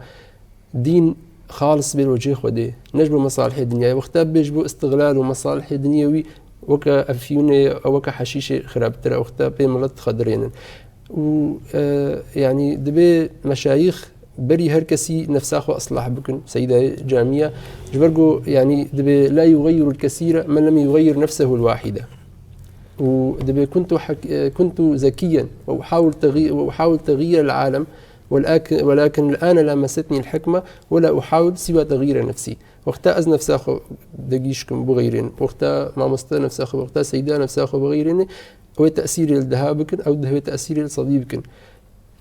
dîn xalis bê li wecihê Xwedê, ne ji bo mesalihê dinyayê. Wexta bê ji bo istiglal û mesalihê dinyewî, weke efyûnê, weke heşîşê xirabtir e, wexta pê milet dixedirênin. Û, e, yanî dibê meşayîx berî her kesî nefsa xwe islah bikin, Seydayê Camî ya. Ji ber ku, yanî dibê, "La yuxeyyirul kesîre men lem yuxeyyir nefsehu l-wahîde." Û dibê, "Kuntu hek-, e, kuntu zekîyen ve uhawil texî-, ve uhawil texîyir el-alem." Welakin, welakin el-ane la mesetnî el-hikme ve la uhawil siwa texîre nefsî. Wexta ez nefsa xwe degîş kim, bixeyrên. Wexta mamoste nefsa xwe, wexta seyda nefsa xwe bixeyrêne, ew ê tesîrê li deha bikin, ew dihê tesîrê li sedî bikin.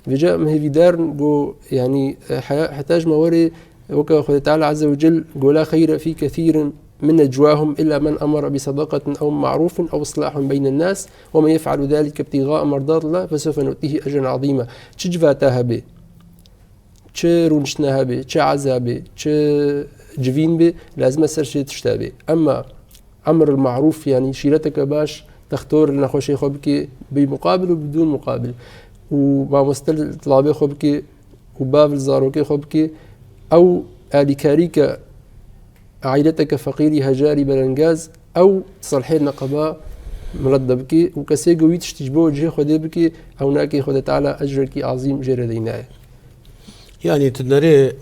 Vêca em hêvîdar in ku, yanî, e, heya-, heta ji me werê, weke Xwedê Teala Azze ve Cel got: "La xeyre fî kesîrin min necwahum illa men emere bi sadaqatin ew ma'rufin ew islahin beynen nas." "Ve men yef'alu zalike ibtigaa merdatillah fesevfe nu'tihi ecren azîma." Çi civata hebe, çi rûniştina hebe, çi eza be, çi civîn be, lazim e ser şê tişta be. Emma emr el ma'rûf, yanî şîreteke baş, dextor li nexweşê xwe bike, bi muqabil û bidûn muqabil. Û mamoste li tilabê xwe bike, û bav li zarokê xwe bike, ew alîkarî ke aîleteke feqîrî hejarî belengaz, ew silhê neqeba milet de bike û kesê ku wî tiştî ji bo cihê Xwedê bike, ew nake Xwedê Teala ecrekî azîm jê re deynaye. Yanî tu nerê,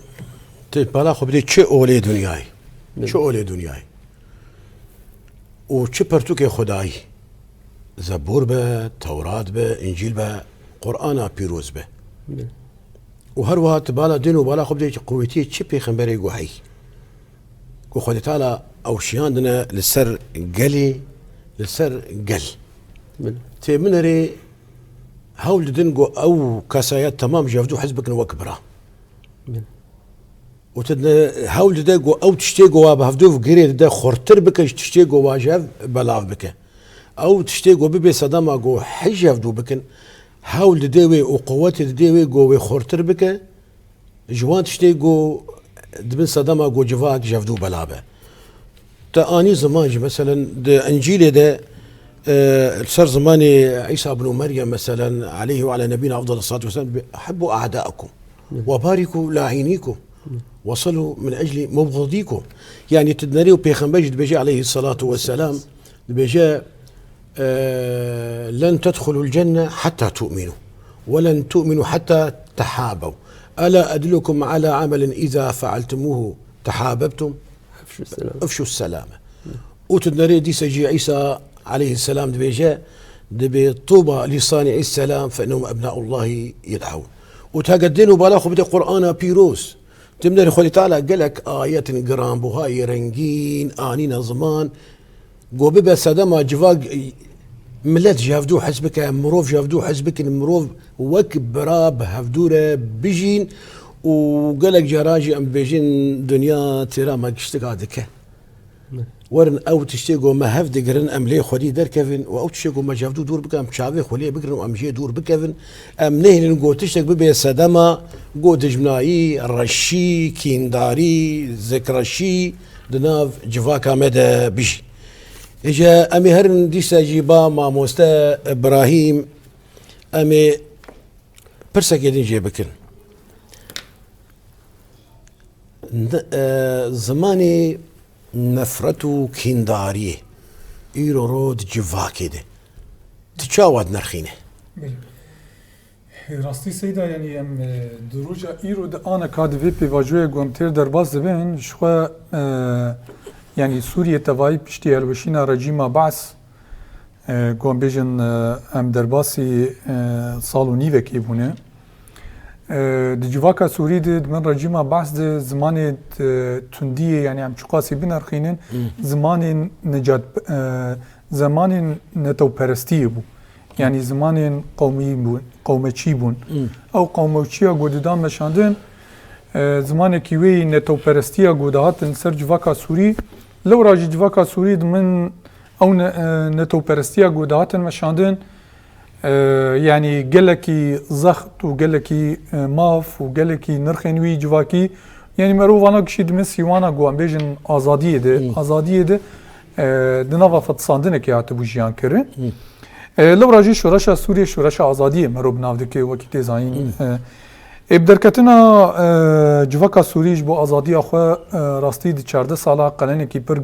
tu pala xwe bidê çi olê dinyayê, Belê. çi olê dinyayê û çi pertûkê Xwedayî, Zebûr be, Tewrat be, Încîl be, Qur'ana pîroz be. Belê. Û her wiha tu bala din û bala xwe bidê qûwetiyê çi pêxemberê ku hey. Ku Xwedê Teala ew şiyandine li ser gelê, li ser gel. Belê. Tê min erê hewl didin ku ew kesaya temam ji hevdû hez bikin wek bira. Belê. Û tu ne hewl dide ku ew tiştê ku wa bi hevdû girê dide xurtir bike ji tiştê ku wa ji hev belav bike. Ew tiştê ku bibê sedema ku hej ji hevdû bikin, hewl dide wê û quwetê dide wê ku wê xurtir bike, ji wan tiştê ku di bin sedema ku civak ji hevdû bela be. Te anî ziman jî, meselen, di Încîlê de, e, li ser zimanê Îsa ibn Meryem, meselen, aleyhi ve ala nebîna afdal salatu vesselam, "Ahibbu a'da'akum, ve bariku la'inikum, ve salu min ecli mubghidîkum." Yanî tu dinerê û pêxember jî dibêje aleyhi salatu vesselam, Dibêje, e, "Len tedxulul cenne hatta tu'minu, ve len tu'minu hatta tehabew. Ela edullukum ala amelin iza fealtumuhu tehabebtum?" Efşus selam. Efşus selame. Û tu nerê dîse jî Îsa aleyhisselam dibêje, dibê, "Tuba li sanî'is selam fe innehum ebnaullahi yed'ewn." Û tu heke din û bala xwe bide Qur'ana pîroz. Tim der Xwedê Teala gelek ayetin giranbuhayê rengîn anîne ziman, go bibe sedema civak, millet ji hevdû hez bike, mirov ji hevdû hez bikin, mirov wek bira bi hevdû re bijîn û gelek caran jî em dibêjin dinya têra me giştika dike. Werin ew tiştê ku me hev digirin, em lê xwedî derkevin û ew tiştê ku me ji hevdû dûr bikin, em çavê xwe lê bigirin û em jê dûr bikevin. Em nehêlin ku tiştek bibe sedema ku dijminayî, reşî, kîndarî, zikreşî di nav civaka me de bijî. Îje em ê herin dîsa jî ba mamoste Ibrahîm, em ê pirsekê din jê bikin. N-, e, zimanê nefret û kîndariyê îro ro di civakê de, tu çawa dinirxîne? Belê. Rastî Seyda, yanî em, e, di roja îro de aneka di vê pêvajoyê ku em têr derbas dibin, ji xwe, e, yanî Sûriye tevayî piştî hilweşîna rejîma Baas, e, ku em bêjin, e, em derbasî, e, sal û nîvekê bûne. E, di civaka Sûrî de, di bin rejîma Baas de zimanê, e, tundiyê, yanî em çiqasî binerxînin, Hmm. zimanên necat, e, zimanên netewperestiyê bû. Yanî zimanên qewmî bûn, qewmeçî bûn. Hmm. Ew qewmeçiya ku didan meşandin, e, zimanekî wê yî netewperestiya ku dihatin ser civaka Sûrî, lewra jî civaka Sûrî di bin ew ne-, e, netewperestiya ku dihatin meşandin, e, yanî gelekî zext û gelekî, e, maf û gelekî nirxên wî civakî, yanî merov vana kişî di bin sîwana ku em bêjin azadiyê de, Hmm. azadiyê de, e, di nava fetisandinekê hatibû jiyan kirin. Hmm. E, lewra jî şoreşa Sûriyê şoreşa azadiyê merov bi nav dike wekî tê zayîn. Hmm. E, ê bi derketina, e, civaka Sûrî ji bo azadiya xwe, e, rastî di çardeh sala qelenekî pir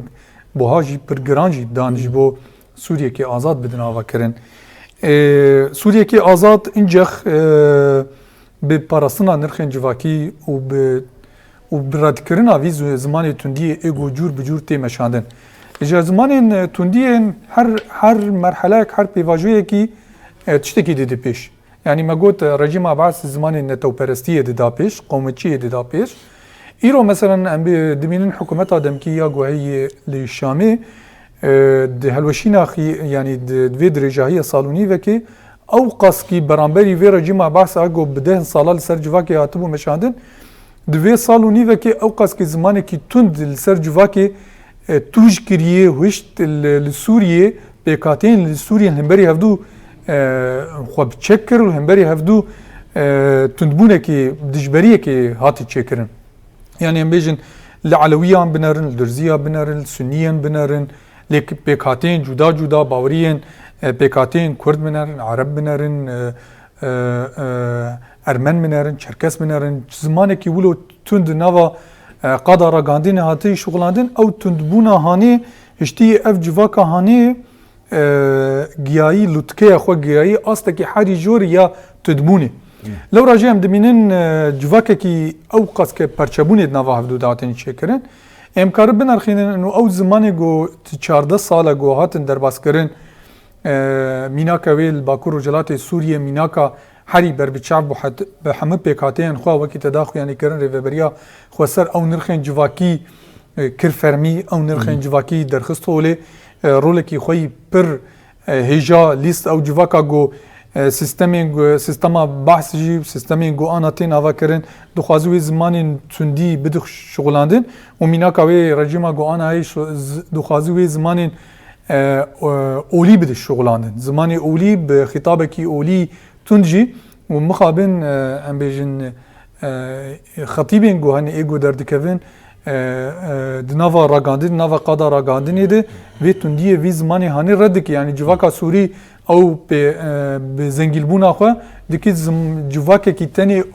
buha jî pir giran jî dan ji Hmm. bo Sûriyekê azad bidin avakirin. E, Sûriyekê azad incex, e, bi parastina nirxên civakî û bi, û bi redkirina vî zi-, zimanê tundiyê ê ku cûr bi cûr tê meşandin. Ji zimanên, e, tundiyên her, her merheleyek, her pêvajoyekî, e, tiştekî dide pêş. Yanî me got, e, rejîma Baas zimanê netewperestiyê dida pêş, qewmetçiyê dida pêş. Îro meselen em bê-, dimînin hikûmeta demkî ya ku heye li Şamê, e, di helweşîna xî-, yanî di, di vê dirêjahiya sal û nîvekê ew qas kî beramberî vê rejîma Baas a ku bi deh sala li ser civakê hatibû meşandin, di vê sal û nîvekê ew qas kî zimanekî tund li ser civakê, e, tûj kiriye, hişt li, li Sûriyê, pêkhateyên li Sûriyê li hemberî hevdû, e, xwe bi çek kir û li hemberî hevdû, e, tundbûnekê, dijberiyekê hate çêkirin. Yanî em bêjin li Elewiyan binerin, li Durziya binerin, li Sunniyan binerin, lê pêkhateyên cuda cuda baweriyên, e, pêkhateyên Kurd binerin, Ereb binerin, e, e, e, Ermen binerin, Çerkes binerin, zimanekî wilo tund nava, e, qada ragihandinê hatiye şixulandin, ew tundbûna hanê, hiştî ev civaka hanê, e, giyayî lûtkeya xwe, giyayî astekî herî jor ya tundbûnê. Hmm. Lewra jî em dimînin, e, civakekî ew qas ke perçebûnê di nava hevdû de hatin çêkirin. Em karin binerxînin û ew zimanê ku ti çardeh sal e ku hatin derbaskirin, e, mînaka wê li Bakur Rojhilatê Sûriyê, mînaka herî berbiçav bû het-, bi hemû pêkhateyên xwe, wekî te da xuyanîkirin, Rêveberiya Xweser ew nirxên civakî, e, kir fermî, ew nirxên Hı hı. civakî derxist holê, e, rolekî xwe yî pir, e, hêja lîst ew civaka ku, e, sîstemên ku, sîstema Baas jî, sîstemên ku ana tên avakirin, dixwazi wê zimanên tundî bidix şixulandin û mînaka wê rejîma ku ana heye şo-, z-, dixwazi wê zimanên, e, e, olî bidix şixulandin. Zimanê olî bi xîtabekî olî tund jî û mixabin, e, em bêjin, e, xetîbên ku hene ê ku derdikevin, e, e, di nava ragandin, di nava qada ragandinê de vê tundiyê vî zimanê hanê red dike. Yanî civaka Sûrî ew pê, e, bi zengîlbûna xwe dike zim-, civakekî tenê, e,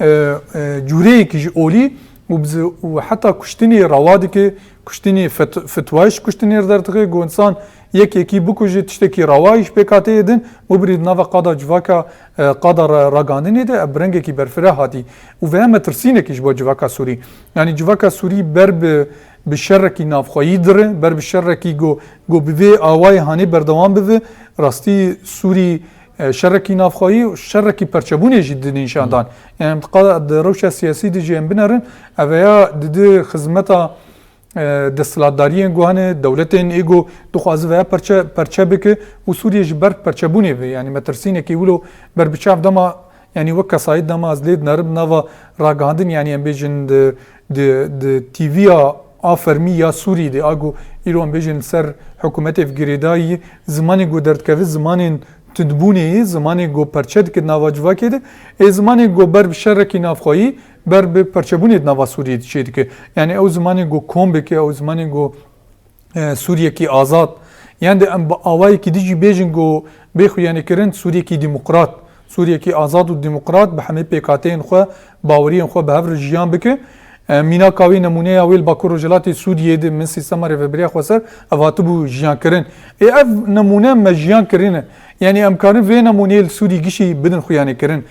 e, e, cûreyekî ji olî û bizi-, û heta kuştinê rewa dike, kuştinê fet-, fetwayê ji kuştinê re derdixe, ku insan yek yekî bikuje, tiştekî rewa yî ji pêkhateyê din, û birî di nava qada civaka, e, qada ra-, ragihandinê de, ev bi rengekî berfireh hatî. Û vêya metirsînekî ji bo civaka Sûrî. Yanî civaka Sûrî ber bi, bi şerekî navxweyî dire, ber bi şerekî go, go bi vê awayê hanê berdewam bibe. Rastî Sûrî, e, şerekî navxweyî û şerekî perçebûnê jî di nîşan dan. Yanî di qa-, di rewşa siyasî de jî em binerin, ev ya didi xizmeta, e, desthilatdariyên ku hene, dewletên ê ku dixwaze veya perçe, perçe bike û Sûriye ji ber perçebûnê ve, yanî metirsînekî wilo ber bi çav dema, yanî wek kesayet dema ez lê dinerim nava ragihandin, yanî em bêjin di, di, di T V ya a fermî ya Sûrî de, a ku îro em bêjin li ser hikûmetê ve girêdayî, zimanê ku derdikeve zimanên tundbûnê ye, zimanê ku perçe dike di nava civakê de, ê zimanê ku ber bi şerekî navxweyî, ber bi perçebûnê di nava Sûriyê de çêdike. Yanî ew zimanê ku kom bike, ew zimanê ku, e, Sûriyekî azad. Yan de em bi awayekî din jî bêjin ku bê xuyanîkirin Sûriyekî demokrat, Sûriyekî azad û demokrat bi hemî pêkhateyên xwe, baweriyên xwe bi hev re jiyan bike. E, mînaka wê nemûneya wê li Bakur Rojhilatê Sûriyê de min sîstema rêveberiya xweser ev hatibû jiyankirin. Ê ev nemûne me jiyan kirine. Yanî em karin vê nemûneyê li Sûrî gişî bidin xuyanîkirin.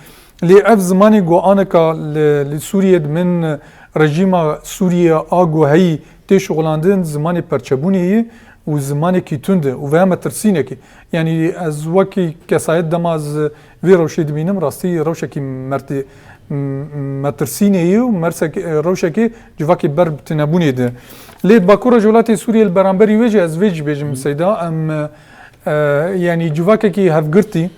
Lê ev zimanê ku aneka li, li Sûriyê di min rejîma Sûriyê a ku heyî tê şixulandin zimanê perçebûnê ye û zimanekî tund e û veya metirsînekî. Yanî ez wekî kesayet dema ez vê rewşê dibînim, rastî rewşekî mertî, m-, metirsînê ye û mersek-, rewşekê civakê ber bi tunebûnê de. Lê di Bakur Rojhilatê Sûriyê li beramberî wê jî ez vê jî bêjim Seyda, em, e, yanî civakekî hevgirtî,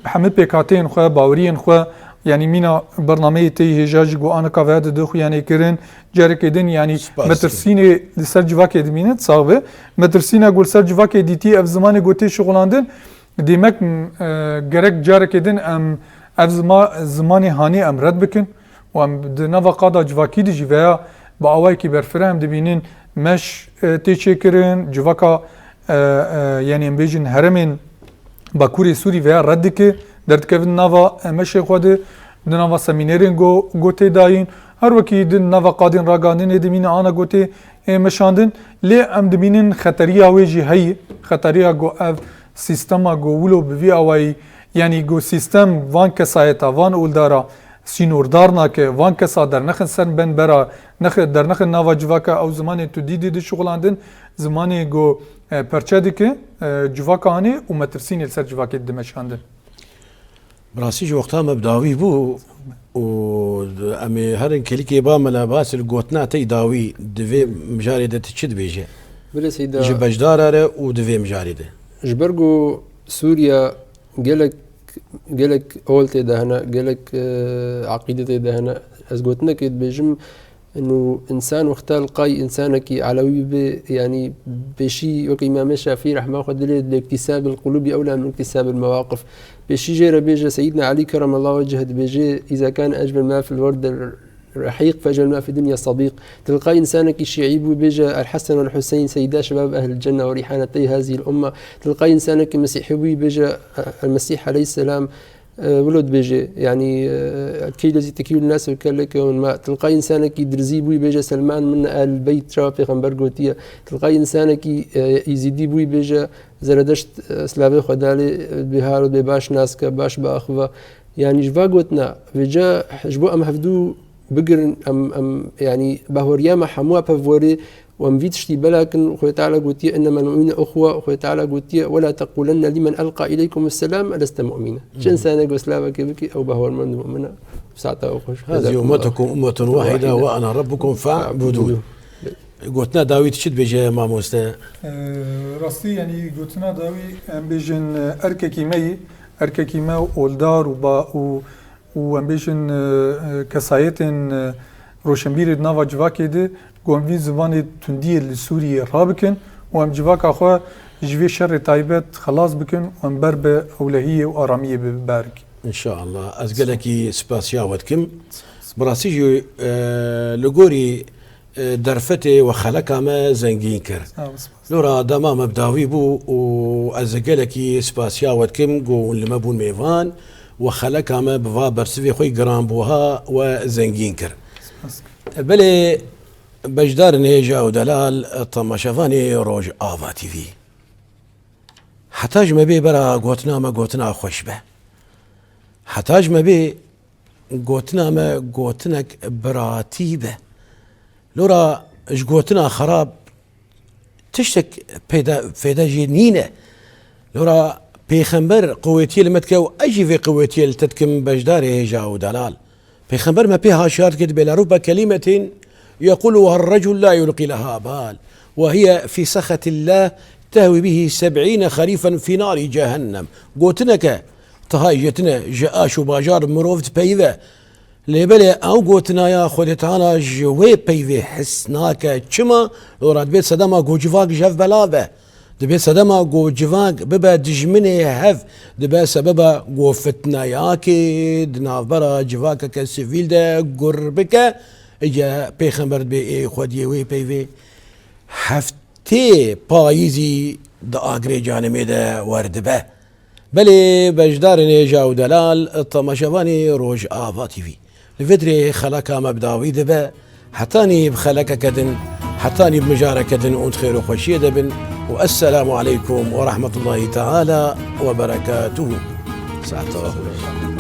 bi hemî pêkhateyên xwe, baweriyên xwe, yanî mîna bernameyê tê hêja jî ku anika veya dide xuyanê kirin, carekê din, yanî Spas. metirsînê li ser civakê dimîne, sax be. Metirsîna ku li ser civakê dîtî, ev zimanê ku tê şixulandin, demek, m-, e, gerek carekê din em ev zima-, zimanê hanê em red bikin û em di nava qada civakî de jî veya bi awayekî berfireh em dibînin meş, e, tê çêkirin, civaka, e, e, yanî em bêjin herêmên Bakurê Sûrî veya red dike, derdikevin nava, e, meşê xwe de, di nava semînerên go, go tê dayîn, her wekî di nava qadên ragihandinê dimîne ana go tê, e, meşandin. Lê em dimînin xeteriya wê jî heyî, xeteriya go ev sîstema go wilo bi vî awayî, yanî go sîstem van kesayeta, van oldara sînordar nake, van kesa dernexin ser ben bera, nexe-, dernexin nava civaka ew zimanê tu dî dê dişixulandin, zimanê go, e, perçe dike, e, civaka hanê û metirsînê li ser civakê dimeşandin. Bi rastî jî wexta me bi dawî bû û em ê herin kelîkê ba me le bas li gotina te yî dawî di vê mijarê de tu çi dibêje? Belê Seyda. Ji beşdara re û di vê mijarê de. Ji ber ku Sûriya gelek, gelek ol tê de hene, gelek, e, eqîde tê de hene. Ez gotinekê dibêjim, û însan wexta li qay însanekî elewî be, yanî pêşî wek Îmamê Şafî rehma Xwedê lê, "Liktisabil qulûbi ewla min iktisabil mewaqif." Pêşî jê re bêje, Seyyidina Elî keremallahu weceh dibêje, "Îza kane ecmel ma fil werdil rehîq fe ecmel ma fid dunya sadîq." Tilqay însanekî şîî bû bêje, "El Hesen wel Huseyn seyda şebab ehlil cenne we rîhanetey hazihil umme." Tilqay însanekî mesîhî bû bêje, "El Mesîh aleyhisselam, e, wilo dibêje, yanî, e, key lezî tekîl nas û kelleke hûn ma." Tilqay însanekî dirzî bû bêje, "Selman min ehlil beyt", çawa pêxember gotiye. Tilqay însanekî, e, îzîdî bû bêje, "Zeredeşt, e, silavê xwe dalê, e, bihar û bê baş nas ke, baş bi axiva." Yanî ji va gotina vêca ji bo em hevdû bigirin, em, em, yanî bahweriya me hemû pevwerê û em vî tiştî bela kin. Xwê Teala gotiye, "Innemel mu'minûne ihwe", Xwê Teala gotiye, "Wela teqûlenne limen elqa ileykumus selam leste mu'mîne." Çi însanek ku silavekê bikî, ew bahwermend û mu'min e. Saeta we xweş. Hezî ummetukum ummetun wahîde ve ene rabbukum fe'budûn. Gotina dawî tu çi dibêje mamoste? Ee, rastî, yanî gotina dawî em bêjin, e, erkekî me yî, erkekî me oldar û ba-, û, û em bêjin, e, e, kesayetên, e, roşenbîrê di nava civakê de, ku em vî zimanê tundiyê li Sûriyê rabikin û em civaka xwe ji vê şerê taybet xelas bikin û em ber bi ewlehiyê û aramiyê bi-, berikin. Înşallah. Ez gelekî spasiya we dikim. Bi rastî jî, e, li gorî e, derfetê we xeleka me zengîn kir. Sağ ol, spas. Lora dema me bi dawî bû û ez gelekî spasiya we dikim ku hûn li me bûn mêvan, we xeleka me bi va bersivê xwe yî giranbûha we zengîn kir. Spas. Belê, beşdarên hêja û delal, temaşevanê Rojava T V. Heta ji me bê bera gotina me gotina xweş be. Heta ji me bê gotina me gotinek biratî be. Lora ji gotina xerab tiştek peyda, feyda jê nîne. Lora Pêxember qewetiyê li me dike û ez jî vê qewetiyê li te dikim beşdarê hêja û delal. Pêxember me pê haşiyar dike, dibê: "Le rubbe kelimetin yekuluha recul la yulqi leha bal. Ve hiye fi sehetillah tehwi bihi seb'îne xerîfen fi nari cehennem." Gotineke tihayê jê tine, ji aş û bajar mirov dipeyive. Lê belê ew gotinaya Xwedê Teala ji wê peyvê his nake. Çima? Lora dibê sedema ku civak ji hev belav be. Dibê sedema ku civak bibe dijminê hev, dibe sebeba ku fitneyakê di navbera civakeke sivîl de gur bike, îca Pêxember dibê ê xwediyê wê peyvê heftê payîzî di agirê canimê de werdibe. Belê, beşdarên hêja û delal, temaşevanê Rojava T V. Li vê dirê xeleka me bi dawî dibe, hetanî bi xelekeke din, hetanî bi mijareke din hûn di xêr û xweşiyê de bin û esselamu aleykum ve rahmetullahi teala ve berekatuhu. Saet xweş.